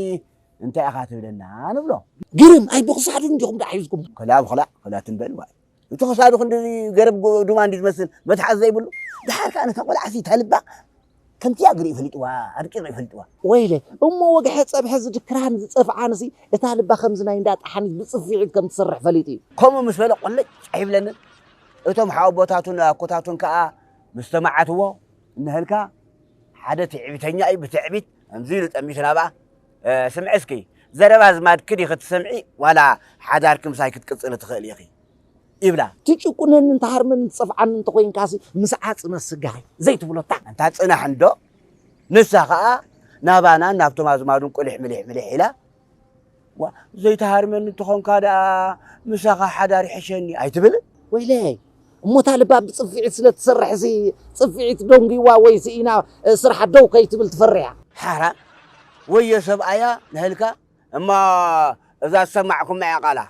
እንታይ ኢኻ ትብለና ንብሎ። ግርም ኣይ ብኽሳዱ እንዲኹም ደኣ ሒዝኩም። ከላ ብኸላ ከላ ትንበል ማለት። እቲ ክሳዱ ክንዲ ገረብ ጎ- ዱማ እንዲ ዝመስል መትሓዚ ዘይብሉ። ደሓር ከኣ ነታ ቆልዓ ሲ ተልባ ከምቲ ኣግሪኡ ፈሊጥዋ ኣድቂቑ ይፈልጥዋ። ወይለ እሞ ወግሐ ጸብሐ ዝድክራን ዝጸፍዓንሲ እታ ልባ ከምዚ ናይ እንዳ ጠሓኒት ብጽፍዒት ከም ትሰርሕ ፈሊጡ እዩ። ከምኡ ምስ በለ ቆለጭ ኣይብለንን። እቶም ሓወቦታቱን ኣኮታቱን ከኣ ምስ ተማዓትዎ እንህልካ ሓደ ትዕቢተኛ እዩ ብትዕቢት ከምዚ ኢሉ ጠሚቱ ናብኣ "እ፣ ስምዒ እስኪ ዘረባ ኣዝማድኪ ዲኺ ትሰምዒ ዋላ ሓዳርኪ ምሳይ ክትቅጽሊ ትኽእሊ ኢኺ?" ይብላ። ትጭቁነንን ትሃርመንን ትጸፍዓንን እንተኾይንካሲ ምስ ዓጽመ ስጋይ ዘይትብሎታ። ኣንታ ጽናሕ እንዶ ንሳ ኸኣ ናባናን ናብቶም ኣዝማዱን ቁሊሕ ምሊሕ ምሊሕ ኢላ "ዋ ዘይትሃርመኒ እንተኾንካ ደኣ ምሳኻ ሓዳር ይሕሸኒ" ኣይትብልን? ወይለይ እሞ እታ ልባ ብጽፍዒት ስለ ትሰርሕሲ ጽፍዒት ደንጉይዋ ወይ ስኢና እ፣ ስርሓ ደው ከይትብል ትፈርያ። ሓራ ወዮ ሰብኣያ ንህልካ እሞ እዛ ዝሰማዕኩማ እያ ቃላ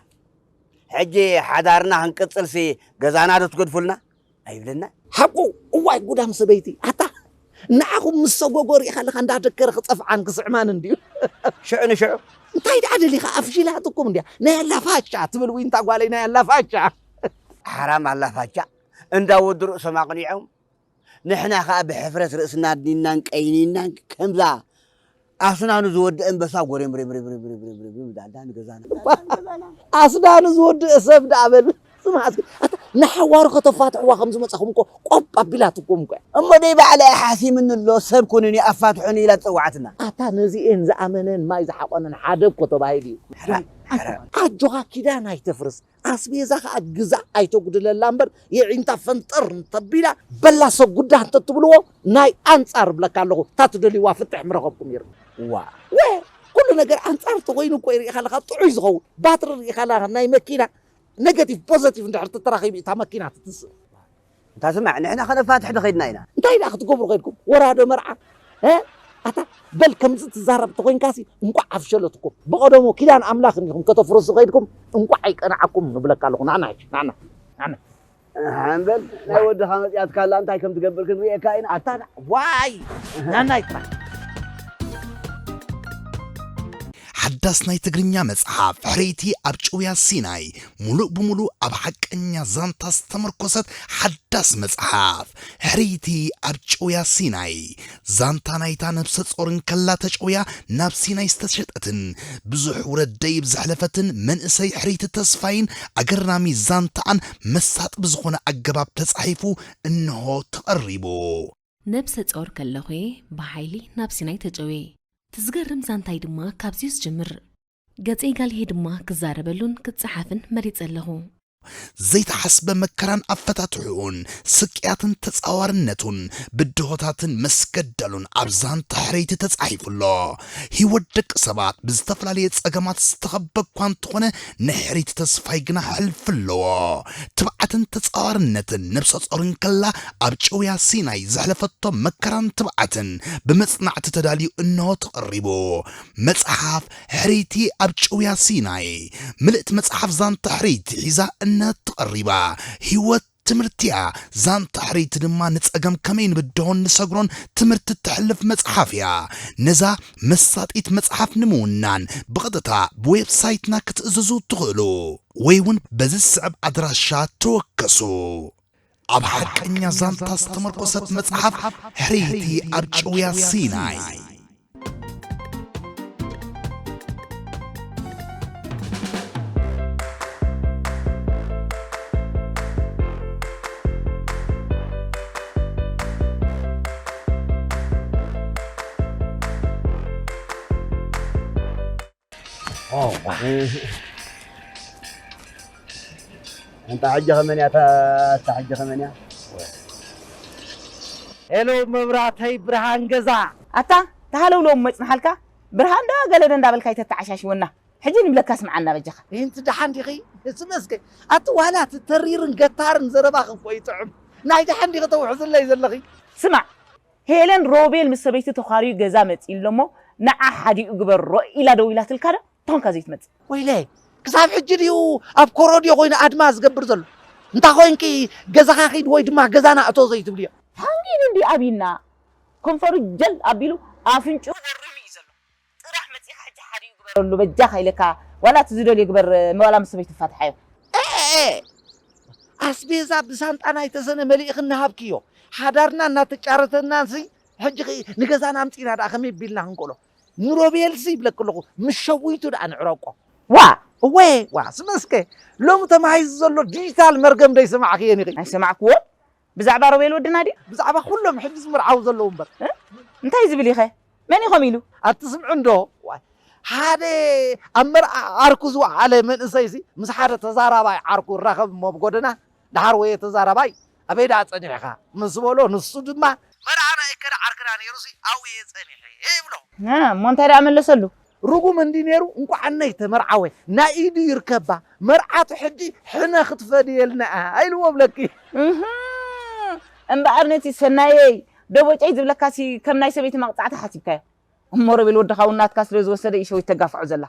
ሕጂ ሓዳርና ክንቅጽልሲ ገዛና ዶ ትገድፉልና? ኣይብለና። ሓቁ እዋይ ጉዳም ሰበይቲ ኣታ ንዓኹም ምስ ሰጎጎ ሪኢኻ ኣለኻ እንዳደከረ ክጸፍዓን ክስዕማን እንድዩ። ሽዑ ንሽዑ እንታይ ደኣ ደሊኻ ኣፍሺላትኩም እንድያ ናይ ኣላፋቻ ትብል ዊንታ ጓለይ ናይ ኣላፋቻ። ሓራም ኣላፋቻ እንዳ ወዲ ርእሶም ኣቕኒዖም ንሕና ኸኣ ብሕፍረት ርእስና ኣድኒናን ቀይኒናን ከምዛ ኣስናኑ ዝወድእ ኣንበሳ ጎሬም ሬም ሬም ሬም ሬም ሬም ሬም ሬም ዳዳ ንገዛና። ኣስናኑ ዝወድእ ሰብ ደኣ በል። ስማ እስኪ ኣታ ንሓዋሩ ከተፋትሕዋ ከም ዝመጻኹም እኮ ቆብ ኣቢላትኩም እኮ። እሞ ደይ ባዕላ እያ ሓሲምኒ ኣሎ ሰብ ኩንኒ ኣፋትሑኒ ኢላ ዝጸዋዕትና። ኣታ ነዚኤን ዝኣመነን ማይ ዝሓቆነን ሓደ እኮ ተባሂሉ እዩ። ሕራይ፣ ሕራይ። ኣጆኻ ኪዳን ኣይተፍርስ። ኣስቤዛ ኸኣ ግዛእ ኣይተጉድለላ እምበር የዒንታ ፈንጠር እንተቢላ በላ ሰጉዳ እንተትብልዎ ናይ ኣንጻር እብለካ ኣለኹ እታ ትደልይዋ ፍትሕ ምረኸብኩም ነይሩ። ዋ። ወ ኩሉ ነገር ኣንጻር ተኾይኑ እኮ ርኢኻ ኣለኻ ጥዑይ ዝኸውን ባትሪ ርኢኻ ኣለኻ ናይ መኪና ነገቲቭ ፖዘቲቭ እንድሕር ተተራኺቡ እታ መኪና ትትስእ። እንታ ስማዕ ንሕና ከነፋትሕ ዶ ኸድና ኢና? እንታይ ደኣ ክትገብሩ ኸድኩም ወራዶ መርዓ እ ኣታ በል ከምዚ ትዛረብ ተኾይንካሲ እንቋዕ ኣፍሸለትኩም ብቐደሙ ኪዳን ኣምላኽ እንዲኹም ከተፍርሱ ኸድኩም እንቋዕ ኣይቀናዓኩም ንብለካ ኣለኹ ናና ናና ናና ሓንበል ናይ ወድኻ መጽያትካ ኣላ እንታይ ከም ትገብር ክንርእየካ ኢና ኣታ ዋይ ናናይ ጥራሕ ሓዳስ ናይ ትግርኛ መጽሓፍ ሕርይቲ ኣብ ጭውያ ሲናይ፣ ሙሉእ ብሙሉእ ኣብ ሓቀኛ ዛንታ ዝተመርኮሰት ሓዳስ መጽሓፍ። ሕርይቲ ኣብ ጭውያ ሲናይ፣ ዛንታ ናይታ ነብሰ ጾር እንከላ ተጨውያ ናብ ሲናይ ዝተሸጠትን ብዙሕ ውረድ ደይብ ዘሕለፈትን መንእሰይ ሕርይቲ ተስፋይን ኣገራሚ ዛንታኣን መሳጢ ብዝኾነ ኣገባብ ተጻሒፉ እንሆ ተቐሪቡ። ነብሰ ጾር ከለኹ'የ ብሓይሊ ናብ ሲናይ ተጨውየ። እቲ ዝገርም ዛንታይ ድማ ካብዚ'ዩ ዝጅምር። ገጸይ ጋልሄ ድማ ክዛረበሉን ክጸሓፍን መሪጸ ኣለኹ። ዘይተሓስበ መከራን ኣፈታትሕኡን፣ ስቅያትን ተጻዋርነቱን፣ ብድሆታትን መስገደሉን ኣብ ዛንታ ሕርይቲ ተጻሒፉ ኣሎ። ህይወት ደቂ ሰባት ብዝተፈላለየ ጸገማት ዝተኸበ እኳ እንተኾነ፣ ናይ ሕርይቲ ተስፋይ ግና ሕልፊ ኣለዎ። ትብዓትን ተጻዋርነትን ነብሰ ጾር እንከላ ኣብ ጭውያ ሲናይ ዘሕለፈቶ መከራን ትብዓትን ብመጽናዕቲ ተዳልዩ እንሆ ተቐሪቡ። መጽሓፍ ሕርይቲ ኣብ ጭውያ ሲናይ ምልእቲ መጽሓፍ ዛንታ ሕርይቲ ሒዛ እነሆ ተቐሪባ። ህይወት ትምህርቲ እያ። ዛንታ ሕርይቲ ድማ ንጸገም ከመይ ንብድሆን ንሰግሮን ትምህርቲ እተሕልፍ መጽሓፍ እያ። ነዛ መሳጢት መጽሓፍ ንምውናን ብቐጥታ ብዌብሳይትና ክትእዝዙ ትኽእሉ ወይ እውን በዚ ዝስዕብ ኣድራሻ ተወከሱ። ኣብ ሓቀኛ ዛንታ ዝተመርኮሰት መጽሓፍ ሕርይቲ ኣብ ጭውያ ሲናይ። ኣንታ ሕጂ ከመን እያ እታ ሕጂ ከመን እያ? ሄሎ መብራተይ ብርሃን ገዛ ኣታ ተሃለውለዎም መጽንሓልካ ብርሃን ዶ ገለ ዶ እንዳበልካ ይተተዓሻሽወና ሕጂ ንብለካ ስምዓና በጃኻ። ይህንቲ ደሓን ዲኺ? ስመስገ ኣቲ ዋላ እቲ ተሪርን ገታርን ዘረባኺ እኮ ይጥዕም። ናይ ደሓን ዲኺ ተውሕዝለይ ዘለኺ? ስማዕ ሄለን ሮቤል ምስ ሰበይቱ ተዃርዩ ገዛ መጺኡ ኣሎ እሞ ንዓ ሓዲኡ ግበሮ ኢላ ደዊላትልካ ዶ ተኾንካ ዘይትመጽእ? ወይለይ ክሳብ ሕጂ ድዩ ኣብ ኮሮድዮ ኮይኑ ኣድማ ዝገብር ዘሎ? እንታ ኮይንኪ ገዛኻ ኺድ ወይ ድማ ገዛና እቶ ዘይትብልዮ። ሓንጊዱ እንዲ ኣብይና ከንፈሩ ጀል ኣቢሉ ኣፍንጭኡ ወርም እዩ ዘሎ። ጥራሕ መፂኻ ሕጂ ሓዲኡ ግበረሉ በጃኻ ኢለካ። ዋላ እቲ ዝደልዮ ግበር። ዋላ ምስ ሰበይቱ ፋትሓዮ። ኣስቤዛ ብሳንጣ ናይ ተሰነ መሊእኽ እናሃብክዮ ሓዳርና እናተጫረተና ሲ ሕጂ ኸ ንገዛና ኣምፂና ደኣ ከመይ ቢልና ክንቆሎ? ንሮቤል ሲ ይብለክ ኣለኹ፣ ምስ ሸዊቱ ደኣ ንዕረቆ። ዋ እወ ዋ ስመስከ ሎም ተማሂዙ ዘሎ ዲጂታል መርገም ደይ ሰማዕክየን ኢኺ? ኣይሰማዕክዎን። ብዛዕባ ሮቤል ወድና ድዩ? ብዛዕባ ኩሎም ሕጂ ዝምርዓው ዘለዉ እምበር። እንታይ ዝብል ኢኸ? መን ኢኸም ኢሉ? ኣትስምዑ እንዶ? ዋይ፣ ሓደ ኣብ መርዓ ዓርኩ ዝወዓለ መንእሰይሲ ምስ ሓደ ተዛራባይ ዓርኩ ይራኸብ እሞ ኣብ ጎደና፣ ደሓር ወየ ተዛራባይ ኣበይ ደኣ ጸኒሕካ? ምስ በሎ፣ ንሱ ድማ መርዓ ናይ እከለ ዓርክና ነይሩሲ ኣብየ ጸኒሐ ይብሎ። እሞ እንታይ ደኣ መለሰሉ? ርጉም እንዲ ነይሩ እንቋዕ ነይ ተመርዓወ ናይ ኢዱ ይርከባ መርዓቱ ሕጂ ሕነ ክትፈድየልና ኢልዎ ብለኪ። እህ፣ እምበኣር ነቲ ሰናየይ ደቦጨይ ዝብለካሲ ከም ናይ ሰበይቲ መቕጻዕቲ ሓሲብካዮ። እሞ ሮቤል ወድኻ እውን ናትካ ስለ ዝወሰደ እዩ ሸዊት ተጋፍዖ ዘላ።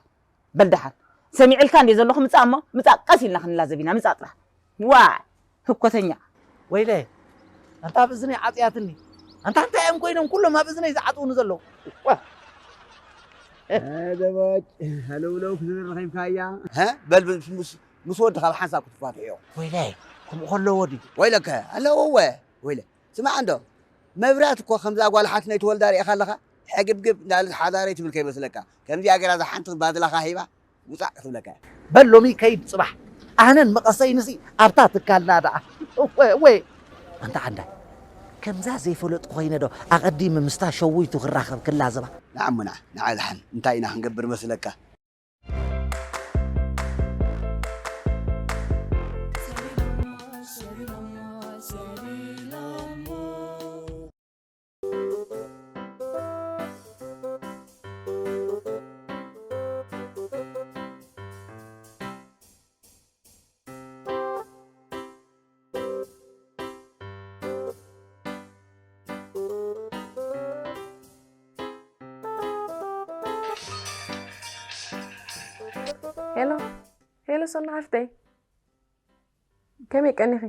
በል ደሓን ሰሚዕልካ እንዴ ዘለኹ ምጻእ እሞ ምጻእ ቀስ ኢልና ክንላዘብ ኢና ምጻእ ጥራሕ። ዋ ህኮተኛ። ወይለ ኣንታ ኣብ እዝነይ ዓጽያትኒ ኣንታ እንታይ እዮም ኮይኖም ኩሎም ኣብ እዝነይ ዝዓጽውኒ ዘለዉ። ዋ። ደቦጭ ሃለውለው ክትብል ረኺብካያ። በል ምስ ወድኻ ብሓንሳብ ክትፋትሕዮ። ወይለ ከምኡ ከለዎ ድዩ? ወይለከ ኣለዎ ወ ወይለ ስማዕ እንዶ መብራት እኮ ከምዛ ጓል ሓትነይ ትወልዳ ርኢኻ ኣለኻ። ሕግብግብ እንዳለት ሓዳረይ ትብል ከይመስለካ። ከምዚኣ ገይራ እዛ ሓንቲ ባድላኻ ሂባ ውፃእ ክትብለካ እያ። በል ሎሚ ከይድ ፅባሕ ኣነን መቐሰይንሲ ኣብታ ትካልና ደኣ። እወ፣ እወ። ኣንታ ዓንዳይ ከምዛ ዘይፈለጡ ኮይነ ዶ ኣቐዲመ ምስታ ሸዊቱ ክራኸብ ክላዘባ? ንዓሙና ንዓ ዝሓን እንታይ ኢና ክንገብር መስለካ? ሄሎ ሄሎ፣ ሰና ሓፍተይ ከመይ ቀኒኺ?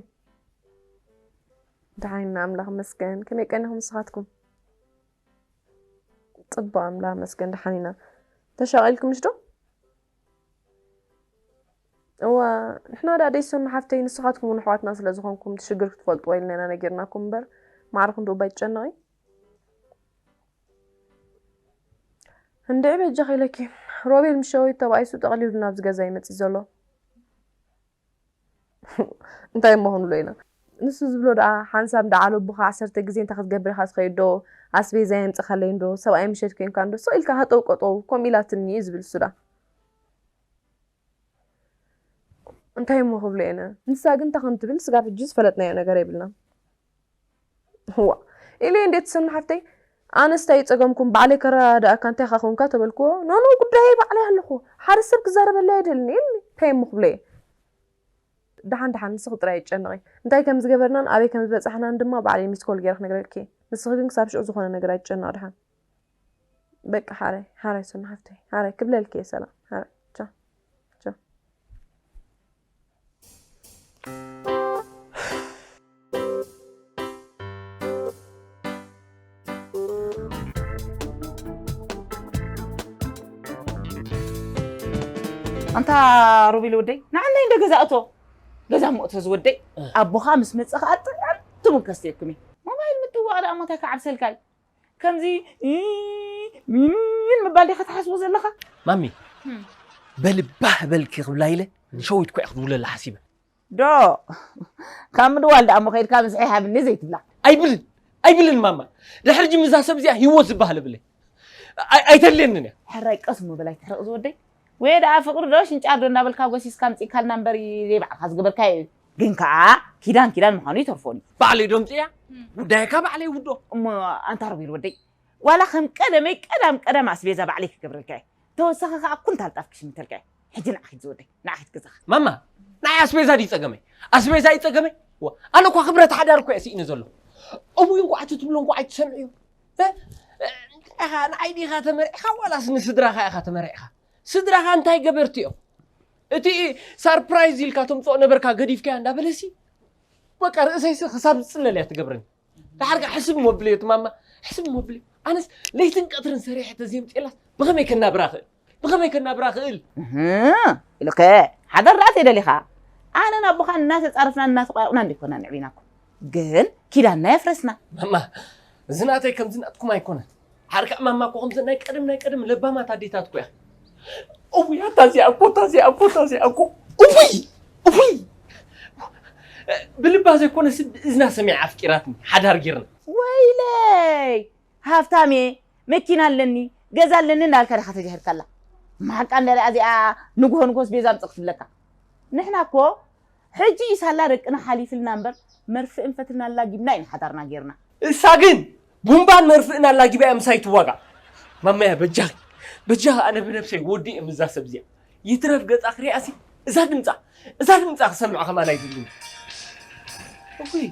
ደሓን ኢና ኣምላኽ ይመስገን። ከመይ ቀኒኹም ንስኻትኩም? ጽቡቕ ኣምላኽ ይመስገን ደሓን ኢና። ተሻቒልኩም ምሽ ዶ? እዋ ንሕና ደኣ ደይ ሰኑ ሓፍተይ ንስኻትኩም እውን ኣሕዋትና ስለ ዝኾንኩም እቲ ሽግር ክትፈልጥዎ ኢልና ኢና ነጊርናኩም እምበር ማዕረ ክንድኡ እባ ኣይትጨነቒ። እንድዒ በጃኺ ኢለኪ ሮቤል ምስ ሸዊት ተባኢሱ ጠቕሊሉ ናብዚ ገዛ እዩ መፂእ ዘሎ። እንታይ እሞ ክንብሎ ኢና? ንሱ ዝብሎ ደኣ ሓንሳብ ደኣ ኣለ ኣቦኻ ዓሰርተ ግዜ እንታይ ክትገብር ኢኻ ትኸይድ ዶ? ኣስቤዛ የምፅእኻለይ እንዶ? ሰብኣይ ምሸት ኮንካ እንዶ ስቕ ኢልካ ሃጠው ቀጠው ከምኡ ኢላትኒ እዩ ዝብል እሱ ደኣ። እንታይ እሞ ክብሎ እየ? ንሳ ግን እንታይ ከም ትብል ስጋብ ሕጂ ዝፈለጥናዮ ነገር የብልናን። እዋ ኢለ እንዴት ትሰምዕ ሓፍተይ? ኣነስ እንታይ እዩ ጸገምኩም? ባዕለይ ከረዳድኣካ እንታይ ኢኻ ኮንካ ተበልክዎ፣ ኖኖ ጉዳየይ ባዕለይ ኣለኹ። ሓደ ሰብ ክዛረበለይ ኣይደልን። ኢልኒ እንታይ እሞ ክብሎ እየ? ደሓን ደሓን ንስኺ ጥራይ ኣይትጨነቒ። እንታይ ከም ዝገበርናን ኣበይ ከም ዝበጻሕናን ድማ ባዕለይ ሚስኮል ገይረ ክነግረልኪ እየ። ንስኺ ግን ክሳብ ሽዑ ዝኾነ ነገር ኣይትጨነቒ ደሓን። በቃ ሓራይ ሓራይ ሰኑ ሓፍተይ ሓራይ ክብለልኪ እየ ሰላም ሓራይ ቻው ቻው። ኣንታ ሮቤል ወደይ ንዓናይ እንደ ገዛ እቶ ገዛ ሞእቶ ዝወደይ ኣቦኻ ምስ መጸ ከዓ ጥዕምቲ ሙን ከስትየኩም እየ። ሞባይል ምጥዋቕ ደኣ ሞ እንታይ ክዓብሰልካ እዩ? ከምዚ ይ- ይ- ምባል ዲኻ ትሓስቦ ዘለኻ? ማሚ በልባህ በልኪ ክብላ ኢለ ንሸዊት ኮ ክትውለላ ሓሲበ። ዶ ካብ ምድዋል ደኣ እሞ ከይድካ ብዝሒ ሃብኒ ዘይትብላ። ኣይብልን ኣይብልን ማማ ድሕሪ ጂ ምዛ ሰብ እዚኣ ህይወት ዝበሃል የብለይ። ኣይ- ኣይተድልየንን እያ። ሕራይ ቀስ እሞ በላይ ትሕረቕ ዝወደይ። ወይ ደኣ ፍቕሪ ዶ ሽንጫር ዶ እናበልካ ጎሲስካ ኣምጺእካልና እምበር ዘይባዕልካ ዝገበርካዮ እዩ። ግን ከኣ ኪዳን ኪዳን ምዃኑ ይተርፎን እዩ። ባዕለይ ዶ ኣምጽእያ? ጉዳይካ ባዕለይ ይውድኦ። እሞ ኣንታ ሮቤል ወደይ ዋላ ከም ቀደመይ ቀዳም ቀዳም ኣስቤዛ ባዕለይ ክገብረልካ እየ። ተወሳኺ ከኣ ኩንታል ጣፍ ክሽምተልካ እየ። ሕጂ ንዓ ኺድ ዝወደይ ንዓ ኺድ ገዛኻ። ማማ ንዓይ ኣስቤዛ ድዩ ጸገመይ? ኣስቤዛ እዩ ጸገመይ? ዋ ኣነ እኳ ክብረት ሓዳር እኮ እየ ስኢነ ዘሎ። እቡይ እንኳዕ እቲ ትብሎ እንኳዕ ኣይትሰምዕዮ። እ? እንታይ ኢኻ ንዓይ ዲኻ ተመሪዕኻ ዋላስ ንስድራኻ ኢኻ ተመሪዕኻ? ስድራኻ እንታይ ገበርቲ እዮም? እቲ ሳርፕራይዝ ኢልካ ተምፅኦ ነበርካ ገዲፍካያ እንዳበለሲ በቃ ርእሰይሲ ክሳብ ዝጽለል እያ ትገብረኒ። ደሓር ከኣ ሕስብ እሞ ኣብለዮ እቲ ማማ፣ ሕስብ እሞ ኣብለዮ። ኣነስ ለይትን ቀትርን ሰሪሐ ተዘየምፅኤላስ ብኸመይ ከናብራ ክእል? ብኸመይ ከናብራ ክእል? እህ፣ ኢልከ ሓዳር ደኣ ተይደሊኻ? ኣነን ኣቦኻን እናተጻረፍና እናተቋየቕና እንዲኮና ንዕቢናኩም። ግን ኪዳንና የፍረስና። ማማ፣ እዚ ናተይ ከምዚ ናትኩም ኣይኮነን። ሓርካዕ ማማ እኮ ከምዚ ናይ ቀደም ናይ ቀደም ለባማት ኣዴታት እኮ እያ። እውይ ኣታ እዚኣ እኮ፣ ኣታ እዚኣ እኮ፣ ኣታ እዚኣ እኮ። እውይ! እውይ! ብልባ ዘይኮነስ ብእዝና ሰሚዓ ኣፍቂራትኒ፣ ሓዳር ጌርና። ወይለይ! ሃፍታም እየ፣ መኪና ኣለኒ፣ ገዛ ኣለኒ እንዳልካ ዲኻ ተጃሂርካላ? ማሓቃ እንደላ እዚኣ ንግሆ ንግሆስ ቤዛ ኣምጽእ ክትብለካ። ንሕና እኮ ሕጂ ኢሳላ ደቅና ሓሊፍልና እምበር መርፍእን ፈትልና ኣላጊብና ኢና ሓዳርና ጌርና። እሳ ግን ቡምባን መርፍእን ኣላጊባ እያ ምሳይ ትዋጋእ። ማማያ በጃኺ፣ በጃኺ ኣነ ብነብሰይ ወዲእ እምዛ ሰብ እዚኣ። ይትረፍ ገጻ ክሪኣሲ እዛ ድምጻ፣ እዛ ድምጻ ክሰምዕ ከማን ኣይደልን። እኹይ፣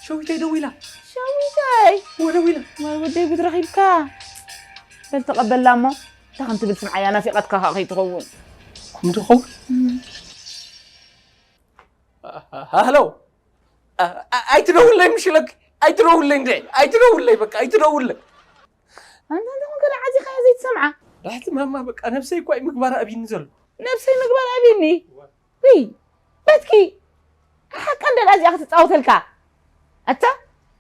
ሸዊተይ ደዊላ። ሸዊተይ? እወ ደዊላ። ወይ ወደይ ጉድ ረኺብካ። በል ተቐበላ እሞ፣ እንታይ ከም ትብል ስምዓያ ናፊቐትካ ከኣ ከይትኸውን። ከምኡ ዶ ኸውን? ሃሎ። ኣ-፣ ኣ-፣ ኣይትደውለይ ምሽ ኢለኪ። ኣይትደውለይ እንዴ? ኣይትደውለይ በቃ፣ ኣይትደውለይ። ኣንታ እንተ ኾንካ ደኣ ዓዚኻያ ዘይትሰምዓ? ዳሕቲ ማማ በቃ ነብሰይ እኳ እዩ ምግባር ኣብይኒ ዘሎ። ነብሰይ ምግባር ኣብይኒ? ውይ፣ በትኪ። ሓቃ እንደ እዚኣ ክትጻወተልካ። ኣታ፣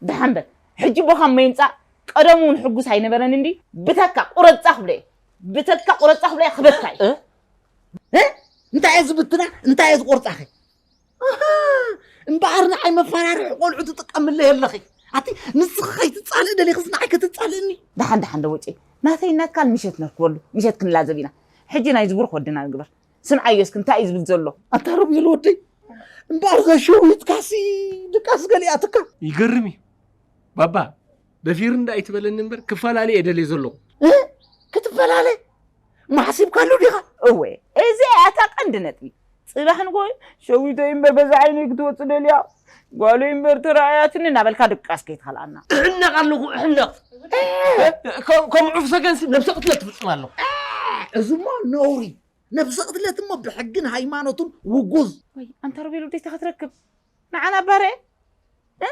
ደሓን በል። ሕጂ ቦኻ እሞ ይምጻእ፣ ቀደሙ እውን ሕጉስ ኣይነበረን እንዲ። ብተካ ቁረጻ ክብለየ። ብተካ ቁረጻ ክብለየ ክበካ እዩ። እ? እ? እንታይ እየ ዝብትና? እንታይ እየ ዝቆርጻኺ? ኣሃ፣ እምበኣር ንዓይ መፈራርሒ ቆልዑ ትጥቀምለይ ኣለኺ። ኣቲ ንስኺ ከይትጻልእ ደሊኽስ ንዓይ ከተጻልእኒ? ደሓን ደሓን ዶ ወጪ። ናተይ ናትካን ምሸት ነርክበሉ። ምሸት ክንላዘብ ኢና። ሕጂ ናይ ዝቡር ክወድና ንግበር። ስምዓዮ እስኪ እንታይ እዩ ዝብል ዘሎ? ኣታ ሮቤል ወደይ፣ እምበኣር ዘሸዊትካሲ ድቃስ ገሊኣትካ። ይገርም እዩ። ባባ፣ ደፊር እንዳ ኣይትበለኒ እምበር ክፈላለ እየ ደልየ ዘለኹ። እ? ክትፈላለ? ማሕሲብካሉ ዲኻ? እወ፣ እዚ እያ እታ ቀንዲ ነጥቢ። ጽባሕ ንጎ ሸዊተይ እምበር በዛ ዓይነይ ክትወጽእ ደልያ፣ ጓለይ እምበር ተራእያትኒ እናበልካ ድቃስ ከይትኸልኣና። እሕነቕ ኣለኹ፣ እሕነቕ። ከም፣ ከም ዑፍ ሰገንሲ ነብሰ ቅትለት ትፍጽም ኣለኹ። እዚሞ ነውሪ። ነብሰ ቅትለት እሞ ብሕግን ሃይማኖቱን ውጉዝ። ወይ፣ ኣንታ ሮቤል ወደይ ተኸትረክብ። ንዓና ባርኤ? እ?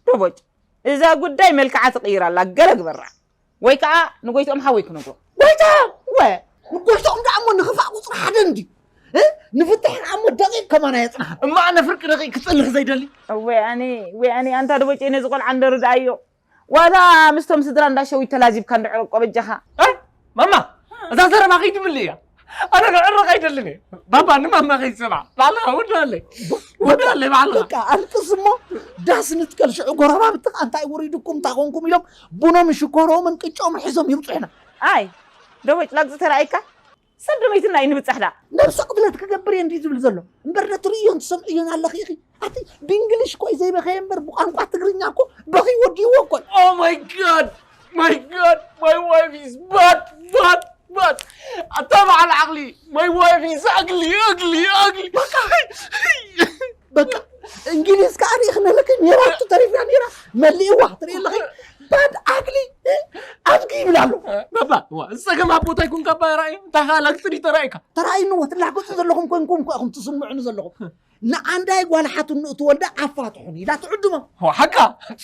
ደቦጭ፣ እዛ ጉዳይ መልክዓ ትቕይር ኣላ፣ ገለ ግበራ። ወይ ከኣ ንጎይትኦም ሓወይ ክነግሮ። ጎይትኦም? ወ? ንጎይትኦም ደኣ እሞ ንኽፋእ ቁጽሪ ሓደ እንድዩ። እ? ንፍትሒ ደኣ እሞ ደቂቕ ከማን ኣየጽንሓን። እማ ኣነ ፍርቂ ደቂቕ ክጸንሕ ዘይደሊ። ወይ ኣነ፣ ወይ ኣነ፣ ኣንታ ደቦጭ ነዚ ቆልዓ እንዶ ርድኣዮ። ዋላ ምስቶም ስድራ እንዳ ሸዊት ተላዚብካ እንዶ ዕረቆ በጃኻ። እ? ማማ፣ እዛ ዘረባ ከይትምልእ እያ። ኣነ ክዕረቕ ኣይደልን እየ። ባባ ንማማ ከይትሰምዓ። ባዕልኻ ወዳለይ። ወዳለይ ባዕልኻ። በቃ ኣልቅስ እሞ ዳስ ንትከል። ሽዑ ጎረባብትኻ እንታይ ወሪዱኩም እንታይ ኮንኩም ኢሎም ቡኖምን ሽኮሮምን ቅጫኦምን ሒዞም ይምጹ ሕና። ኣይ፣ ደቦጭ ላግጺ ተራእይካ? ሰብ ደመይትና ኣይንብጻሕ ደኣ። ነብሰ ቅትለት ክገብር እየ እንድዩ ዝብል ዘሎ። እምበር ነቲ ርእዮን ትሰምዕዮን ኣለኺ ኢኺ። ኣቲ ብእንግሊሽ እኮ እዩ ዘይበኸየ እምበር ብቋንቋ ትግርኛ እኮ በኺ ወዲእዎ እኮ እዩ። Oh my God! My God! My wife is bad! Bad! Bad! ኣታ በዓል ዓቕሊ! My wife is ugly! Ugly! Ugly! በቃ እንግሊዝ ከዓ ሪኢኽኒ ኣለኪ ኔራቱ ተሪፍና ኔራ መሊእዋ ትርኢ ኣለኺ ባድ ኣግሊ ኣድጊ ይብል ኣሎ። ባባ፣ እዋ፣ እዚ ጸገም ኣብ ቦታ ይኩን ካባ ራእዩ እንታይ ኻላ ክትሪ ተራእይካ? ተራእይኒ ወ ትላገጹ ዘለኹም ኮንኩም እኮ ኢኹም ትስምዑኒ ዘለኹም። ንዓንዳይ ጓል ሓትንኡ ትወልዳ ኣፋትሑኒ ኢላ ትዕድሞ። ዋ፣ ሓቃ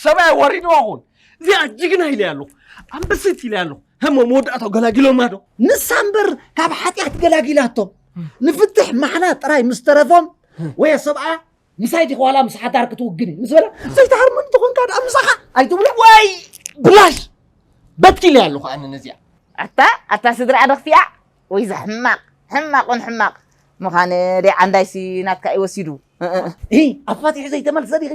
ሰብኣይ ወሪድዋ ኹን። እዚኣ ጅግና ኢለ ኣለኹ። ኣንበሲት ኢለ ኣለኹ። ህሞ መወዳእታው ገላጊሎማ ዶ? ንሳ እምበር ካብ ሓጢኣት ገላጊላቶም። ንፍትሕ ማሕላ ጥራይ ምስ ተረፎም፣ ወየ ሰብኣ ምሳይ ዲኺ ዋላ ምስ ሓዳር ክትውግኒ? ምስ በላ፣ ዘይትሃርመኒ ተኾንካ ደኣ ምሳኻ ኣይትብሎ። ወይ ብላሽ! በትኪለ ኣለኹ ኣነ ነዚኣ። ኣታ፣ ኣታ ስድራ ደኽፊኣ? ወይ ዘሕማቕ፣ ሕማቑን ሕማቕ። ምዃነ ደይ ዓንዳይሲ ናትካ እዩ ወሲዱ። እ፣ እ፣ እ። ሂ፣ ኣፋቲሑ ዘይተመልሰ ዲኺ?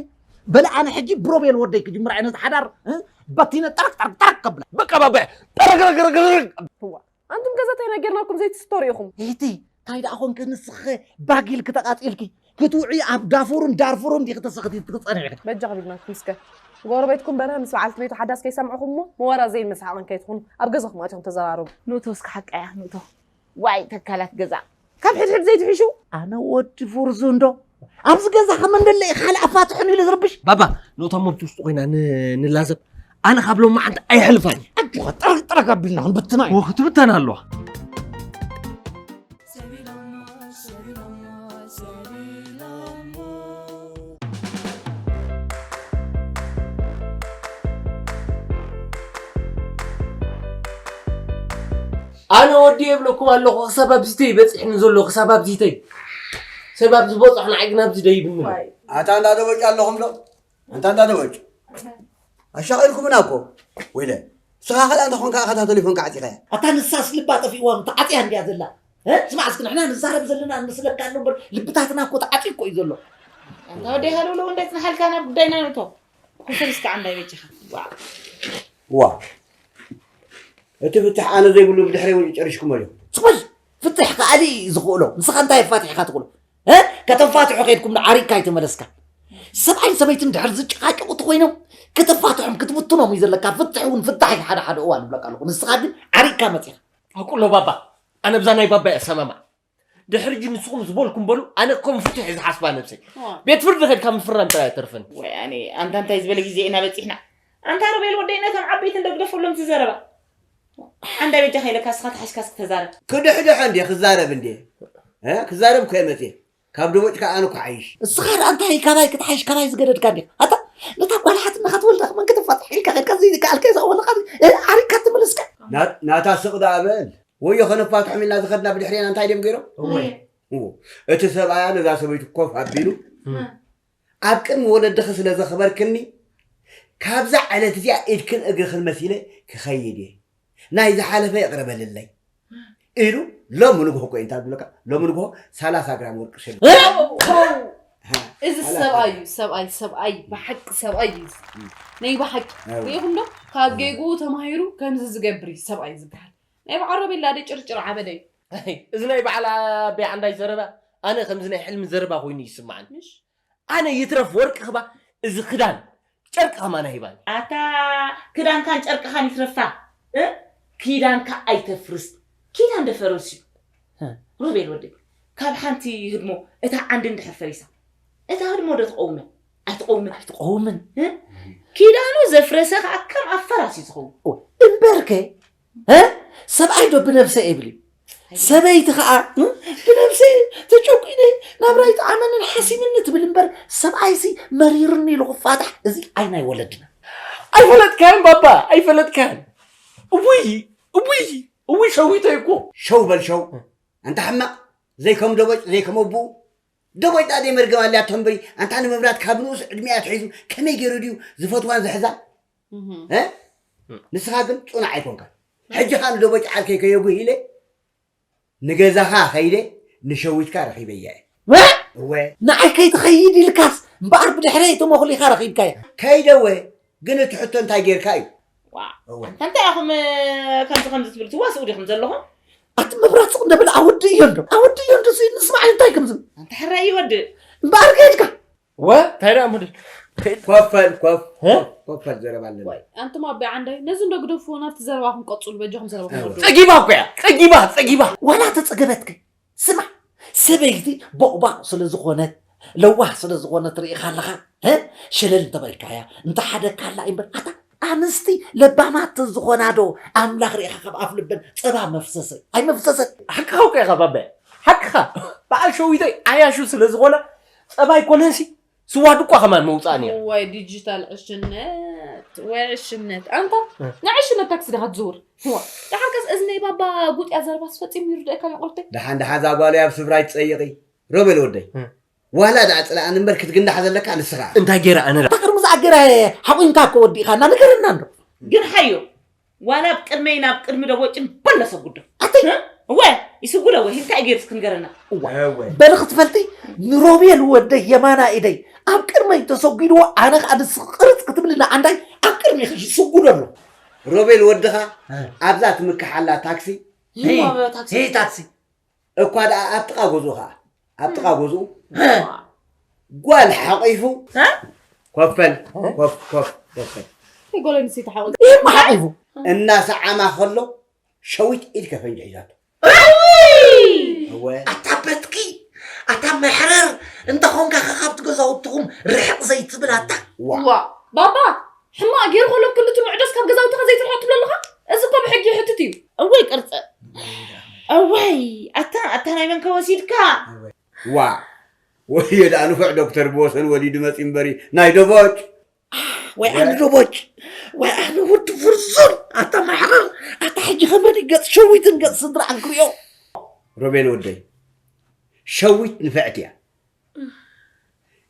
በለ ኣነ ሕጂ ብሮቤል ወደይ ክጅምር ዓይነት ሓዳር፣ እ? በቲነ ጠረቅ፣ ጠረቅ፣ ጠረቅ ከብላ። በቃ ባባ፣ ጠረግ፣ ረግ፣ ረግ፣ ረግ። እዋ፣ ኣንቱም ገዛ እንታይ ነገርናኩም ዘይትስቶሩ ኢኹም። ሂቲ፣ እንታይ ደኣ ኾንኪ ንስኺ ባጊል ክተቓጺልኪ? ክትውዒ ኣብ ዳፉርን ዳርፉርን ዲኺ ተሰኽቲ ትጸንዒ? በጃ ከቢድናኩም እስከ። ጎረቤትኩም በርሀ ምስ በዓልቲ ቤቱ ሓዳስ ከይሰምዕኹም እሞ መወራ ዘይን መስሓቕን ከይትኹኑ ኣብ ገዛኹም ኣቲኹም ተዘራረቡ። ንእቶ እስከ ሓቃያ፣ ንእቶ። ዋይ ተካላት ገዛ። ካብ ሕድሕድ ዘይትሕሹ? ኣነ ወዲ ፉርዙ እንዶ። ኣብዚ ገዛ ከመ እንደለ ኢኻ ካልእ ኣፋትሑን ኢሉ ዝርብሽ? ባባ፣ ንእቶም ኣብቲ ውሽጢ ኮይና ን-፣ ንላዘብ። ኣነ ካብ ሎማዓንቲ ኣይሕልፋን። ኣጆኻ፣ ጠረግ ጠረግ ኣቢልና ክንብትና እዩ። ወ-፣ ክትብተን ኣለዋ። ሰሪላማ፣ ሰሪላማ፣ ሰሪላማ። ኣነ ወዲ የብለኩም ኣለኹ። ክሳብ ኣብዚተይ በፂሕኒ ዘሎ ክሳብ ኣብዚተይ ሰብ ኣብዚ በፅሖ ንዓይ ግን ኣብዚ ደይብኒ። ኣታ እንዳ ደበጭ ኣለኹም ዶ? ኣንታ እንዳ ደበጭ ኣሻቒልኩምና እኮ። ወይለ ስኻ ኸዳ እንተኾንካ ኣኻ እታ ቴሌፎንካ ዓፂኻያ። ኣታ ንሳስ ልባ ጠፊእዋ ተዓፅያ እንድያ ዘላ። እ? ስማዕ እስኪ ንሕና ንዛረብ ዘለና እንመስለካ ኣሎ እምበር ልብታትና እኮ ተዓፅዩ እኮ እዩ ዘሎ። ኣንታ ወደይ ሃለውለው እንዳይፅናሓልካ ናብ ጉዳይና ንእቶ። ኮፈል እስኪ ዓንዳይ በጃኻ። ዋ። ዋ። እቲ ፍትሕ ኣነ ዘይብሉ ብድሕረይ ወዲኡ ጨሪሽኩሞ ድዩ? ስቕ በል። ፍትሕ ከኣሊ እዩ ዝኽእሎ። ንስኻ እንታይ ኣፋቲሕካ ትኽእሎ? እ? ከተፋትሖ ከይድኩም ዓሪግካ ኣይተመለስካ። ሰብኣይን ሰበይትን ድሕር ዝጨቃጨቁ ተኾይኖም ከተፋትሖም ክትብትኖም እዩ ዘለካ። ፍትሕ እውን ፍታሕ እዩ ሓደ ሓደ እዋን እብለካ ኣለኹ። ንስኻ ግን ዓሪግካ መፂኻ። ኣቁሎ ባባ፣ ኣነ ብዛ ናይ ባባ እየ ሰማማዕ። ድሕሪ ሕጂ ንስኹም ዝበልኩም በሉ፣ ኣነ ከም ፍትሕ እየ ዝሓስባ ነብሰይ። ዋ። ቤት ፍርዲ ከድካ ምፍራም ጥራይ ኣይተርፍን። ወይ ኣነ ኣንታ እንታይ ዝበለ ግዜ ኢና በፂሕና? ኣንታ ሮቤል ወደይ ነቶም ዓበይቲ እንደግደፈሎም ትዘረባ። ሓንዳይ በጃኻ ኢለካ እስኻ ተሓሽካ እስኪ ተዛረብ። ክድሕድሖ እንዴ ክዛረብ እንዴ? እ? ክዛረብ እኮ እየ መፅየ። ካብ ደቦጭ ከዓ ኣነ እኮ ሓይሽ። እስኻ ደኣ እንታይ ካባይ ክትሓይሽ ካባይ ዝገደድካ እንዴ? ኣታ ነታ ጓል ሓትንኻ ትወልዳ ከማን ከተፋትሕ ኢልካ ከድካ ዘይከኣልካ እዛ ወለኻ ዓሪግካ ትመለስካ። ና-፣ ናታ ስቕ ደኣ በል። ወዮ ከነፋትሖም ኢልና ዝኸድና ብድሕሬና እንታይ ድዮም ገይሮም? እወ። እዎ። እቲ ሰብኣያ ነዛ ሰበይቱ ኮፍ ኣቢሉ፣ እም። ኣብ ቅድሚ ወለድኺ ስለ ዘኽበርክኒ፣ ካብዛ ዕለት እዚኣ ኢድክን እግርኽን መሲለ ክኸይድ እየ። ናይ ዝሓለፈ ይቕረ በልለይ ኢሉ ሎሚ ንግሆ እኮ እዩ እንታይ ዝብለካ? ሎሚ ንግሆ ሰላሳ ግራም ወርቂ ሸይጡ። እ? ሃ፣ እዚ ሰላሳ ሰብኣይ እዩ፣ ሰብኣይ፣ ሰብኣይ፣ ብሓቂ ሰብኣይ እዩ እዚ። እም። ናይ ብሓቂ። ኣዎ። ርኢኹም ዶ? ካብ ጌግኡ ተማሂሩ ከምዚ ዝገብር እዩ ሰብኣይ ዝበሃል። ናይ በዓል ሮቤል ዳደ ጭርጭር ዓበደ እዩ። እዚ ናይ በዓል ኣበይ ዓንዳይ ዘረባ፣ ኣነ ከምዚ ናይ ሕልሚ ዘረባ ኮይኑ ይስምዓኒ። ምሽ? ኣነ ይትረፍ ወርቂ ክባ፣ እዚ ክዳን ጨርቂ ከማን ኣይባን። ኣታ ክዳንካን ጨርቅኻን ይትረፋ፣ እ? ኪዳንካ ኣይተፍርስ። ኪዳን ደፈረስ እዩ። እ። ሮቤል ወደይ፣ ካብ ሓንቲ ህድሞ እታ ዓንዲ እንድሕር ፈሪሳ፣ እታ ህድሞ ዶ ትቐውመ? ኣይትቐውምን። ኣይትቐውምን። እ? ኪዳኑ ዘፍረሰ ከዓ ከም ኣፈራሲ ዝኸውን። ኦ፣ እምበርከ፣ እ? ሰብኣይ ዶ ብነብሰ ይብል እዩ? ሰበይቲ ኸዓ፣ እ? ብነብሰ ተጨኲነ፣ ናብራይ ጠዓመንን ሓሲምኒ ትብል እምበር፣ ሰብኣይሲ መሪርኒ ኢሉ ክፋታሕ፣ እዚ ኣይናይ ወለድና። ኣይፈለጥካን ባባ፣ ኣይፈለጥካን። እውይ፣ እውይ፣ እውይ፣ ሸዊተይ እኮ። ሸው በል ሸው። ኣንታ ሕማቕ፣ ዘይከም ደቦጭ፣ ዘይከም ኣቦኡ። ደቦጭ ደኣ ደይ መርገም ኣልያቶ እምበሪ፣ ኣንታ ንመብራት ካብ ንኡስ ዕድሚኣ ኣትሒዙ ከመይ ገይሩ ድዩ ዝፈትዋን ዝሕዛን? እህ። እ? ንስኻ ግን ጽኑዕ ኣይኮንካን። ሕጂ ኸኣ ንደቦጭ ዓርከይ ከየጉህ ኢለ ንገዛኻ ከይደ ንሸዊትካ ረኺበያ እየ። እ? እወ። ንዓይ ከይትኸይድ ኢልካስ እምበኣር ብድሕረይ ተመኹሊኻ ረኺብካያ። ከይደ እወ፣ ግን እቲ ሕቶ እንታይ ጌርካ እዩ? ዋ። እወ። እንታይ ኢኹም፣ እ፣ ከምዚ ከምዚ ትብሉ ትዋስኡ ዲኹም ዘለኹም? ኣቲ መብራት ሱቕ እንደበለ ኣወድእዮ እንዶ፣ ኣወድእዮ እንዶ፣ ሲ-፣ ንስማዕ እንታይ ከም ዝብል። ኣንታ ሕራይ ይወድእ። እምበኣር ከይድካ። ወ-፣ እንታይ ደኣ ምድር? ኮፈል፣ ኮፍ፣ እ? ኮፈል ዘረባ ኣለና። ዋይ፣ ኣንቱም ኣቦይ ዓንዳይ፣ ነዚ እንዶ ግደፍዎ፣ ናብቲ ዘረባኹም ቀጽሉ፣ በጃኹም ዘረባኹም እወ። ወድኡ። ጸጊባ እኮ እያ፣ ጸጊባ፣ ጸጊባ። ዋላ ተጸገበትኪ። ስማዕ፣ ሰበይቲ ቦቕባቕ ስለ ዝኾነት፣ ለዋህ ስለ ዝኾነት ርኢኻ ኣለኻ፣ እ? ሸለል እንተበልካያ፣ እንተሓደግካላ እዩ እምበር፣ ኣታ ኣንስቲ ለባማት ዝኾና ዶ ኣምላኽ ርኢኻ ካብ ኣፍ ልበን ጸባ መፍሰሰ? ኣይመፍሰሰን። ሓቅኻ እኮ ኢኻ ባባየ፣ ሓቅኻ። በዓል ሸዊተይ ዓያሹ ስለ ዝኾነ ጸባ ኣይኮነንሲ፣ ስዋ ድቋ ከማን መውጻእ ነይሩ። እዋይ ዲጂታል ዕሽነት፣ ወይ ዕሽነት። ኣንታ እ። ናይ ዕሽነት ታክሲ ዲኻ ትዝውር? ዋ፣ ደሓር ከስ እዚ ናይ ባባ ጉጥያ ዘረባስ ፈጺሙ ይርድኣካ ይቆልተይ? ደሓን ደሓን እዛ ጓል ኣብ ስፍራ ይትጸይቒ። ሮቤል ወደይ። እ። ዋላ ደኣ ጽላኣኒ እምበር ክትግናሕ ዘለካ ንስኻ። እንታይ ገይረ ኣነ ደኣ? እታ ቅድሚ ዝኣገረ ሓቑንካ እኮ ወዲእኻና ንገረና እንዶ። ግን ሓዮ፣ ዋላ ኣብ ቅድመይ ናብ ቅድሚ ደቦጭን በሎ ሰጉዶ። ኣተይ! እ? እወ፣ ይስጉዶ ወይ እንታይ ገይርስ ክንገረና? እዋ። እወ። በሊ ክትፈልጢ ንሮቤል ወደይ የማና ኢደይ ኣብ ቅድመይ ተሰጒድዎ ኣነ ኸኣ ንስኺ ቅርጽ ክትብሊ ንዓንዳይ ኣብ ቅድሚኺ ይስጉዶ ኣሎ። ሮቤል ወድኻ እ። ኣብዛ ትምክሓላ ታክሲ። ሂ፣ ሂ፣ ታክሲ። ሂ፣ ታክሲ። እኳ ደኣ ኣብ ጥቓ ገዝኡ ኸዓ፣ ኣብ ጥቓ ገዝኡ ጓል ሓቒፉ፣ እ? ኮፈል፣ ኮፍ፣ ኮፍ፣ ኮፈል። እንታይ ጓል ኣንስተይቲ ሓቒፉ? ይህማ ሓቒፉ። እናሰዓማ ከሎ ሸዊት ኢድ ከፈንጂ ሒዛቶ። እወ። ኣታ በትኪ፣ ኣታ መሕረር፣ እንተኾንካ ኸ ካብቲ ገዛውትኹም ርሕቕ ዘይትብል ኣታ? ዋ። ዋ፣ ባባ፣ ሕማቕ ገይሩ ከሎ ክልተ ምዕዶስ ካብ ገዛውትኻ ዘይትርሕቕ ትብሎ ኣለኻ? እዚ እኮ ብሕጊ ይሕትት እዩ። እወይ ቅርጸ። እወይ፣ ኣታ፣ ኣታ ናይ መን ከ ወሲድካ? ዋ፣ ወዮ ደኣ ንፉዕ ዶክተር ብወሰን ወሊዱ መጺ እምበሪ ናይ ደቦጭ። ወይ ኣነ ዶቦጭ ወይ ኣነ ወዲ ፍርሱን ኣታ ማሕረር ኣታ ሕጂ ከመን ገጽ ሸዊትን ገጽ ስድራ ኣንክሪዮ። ሮቤል ወደይ፣ ሸዊት ንፍዕቲ እያ።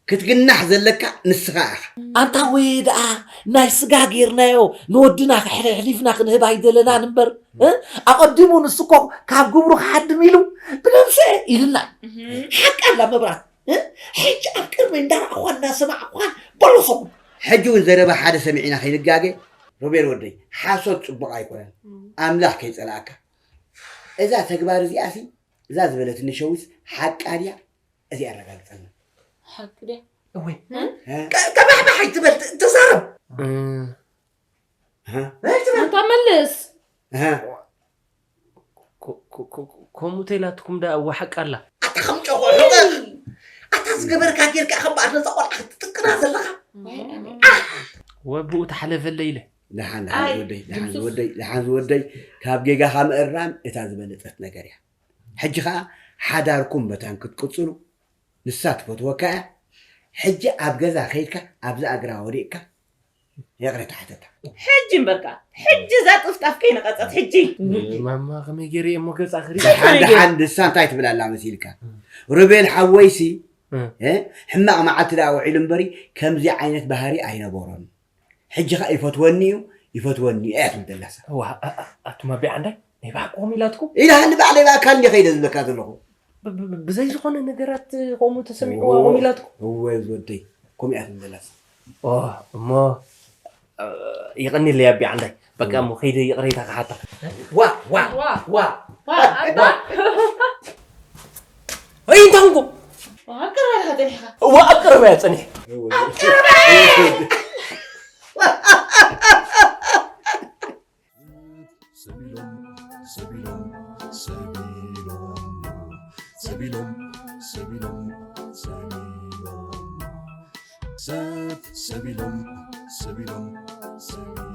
ክትግናሕ ዘለካ ንስኻ ኢኻ። ኣንታ ወይ ደኣ ናይ ስጋ ጌርናዮ ንወድና ከሕሊፍና ክንህብ ኣይደለናን እምበር፣ ኣቐዲሙ ንሱ እኮ ካብ ግብሩ ክሃድም ኢሉ ብነብሰ ኢልና። ሓቂ ኣላ መብራት። ሕጂ ኣብ ቅድሚ እንዳረኣኳን እንዳሰማዕኳን በሎ ሰጉ። ሕጂ እውን ዘረባ ሓደ ሰሚዕና ከይንጋገ። ሮቤል ወደይ፣ ሓሶት ጽቡቕ ኣይኮነን። ኣምላኽ ከይጸላእካ። እዛ ተግባር እዚኣሲ፣ እዛ ዝበለትኒ ሸዊት ሓቃ ድያ? እዚ ኣረጋግጸልና። ሓቂ ድያ? እወ ተባሕባሕ ኣይትበል፣ ተዛረብ። ኣንታ መልስ። ከምኡ ተይላትኩም ዳ እዋ ሓቂ ኣላ። ኣታ ከም ጨቆ ሕጠር። ኣታ ዝገበርካ ጌርካ ከም በኣር ነዛ ቆልዓ ክትጥቅና ዘለኻ። ወብኡ ተሓለፈለ ኢለ። ደሓን ደሓን ዝወደይ ደሓን ዝወደይ ደሓን ዝወደይ ካብ ጌጋኻ ምእራም እታ ዝበለጸት ነገር እያ። ሕጂ ኸኣ ሓዳርኩም መታን ክትቅጽሉ ንሳ ትፈትወካ እያ። ሕጂ ኣብ ገዛ ከይድካ ኣብዛ እግራ ወዲቕካ ይቕሬታ ሓተታ። ሕጂ እምበርካ ሕጂ እዛ ጥፍጣፍ ከይነቐጸት ሕጂ ማማ ከመይ ገይረ እየ እሞ ገጻ ክርኢ ደሓን ደሓን ንሳ እንታይ ትብል ኣላ መሲልካ? ሩቤል ሓወይሲ ሕማቕ መዓልቲ ደኣ ውዒሉ እምበሪ ከምዚ ዓይነት ባህሪ ኣይነበሮን። ሕጂ ኸኣ ይፈትወኒ እዩ ይፈትወኒ እዩ እያ ትብል ዘላሳ። ኣቱም ኣቢ ዓንዳይ ናይ ብሓቅኹም ኢላትኩም? ኢልሃኒ ባዕለይ ብኣካል እንዲ ከይደ ዝብለካ ዘለኹ። ብዘይ ዝኾነ ነገራት ከምኡ ተሰሚዕዋ ከምኡ ኢላትኩም? እወ ዝወደይ ከምኡ እያ ትብል ዘላሳ። እሞ ይቐኒለይ ኣቢ ዓንዳይ። በቃ እሞ ከይደ ይቕሬታ ክሓታ። ዋ ዋ ዋ ዋ ዋ ኣባ ኣይ እንታይ ኮንኩም? ኣቀረባ ጸኒሕካ። እዋ ኣቀረባ እያ ጸኒሕ። ሰቢሎም ሰቢሎም ሰቢሎም ሰቢሎም ሰቢሎም ሰቢሎም ሰብ ሰቢሎም ሰቢሎም ሰቢሎም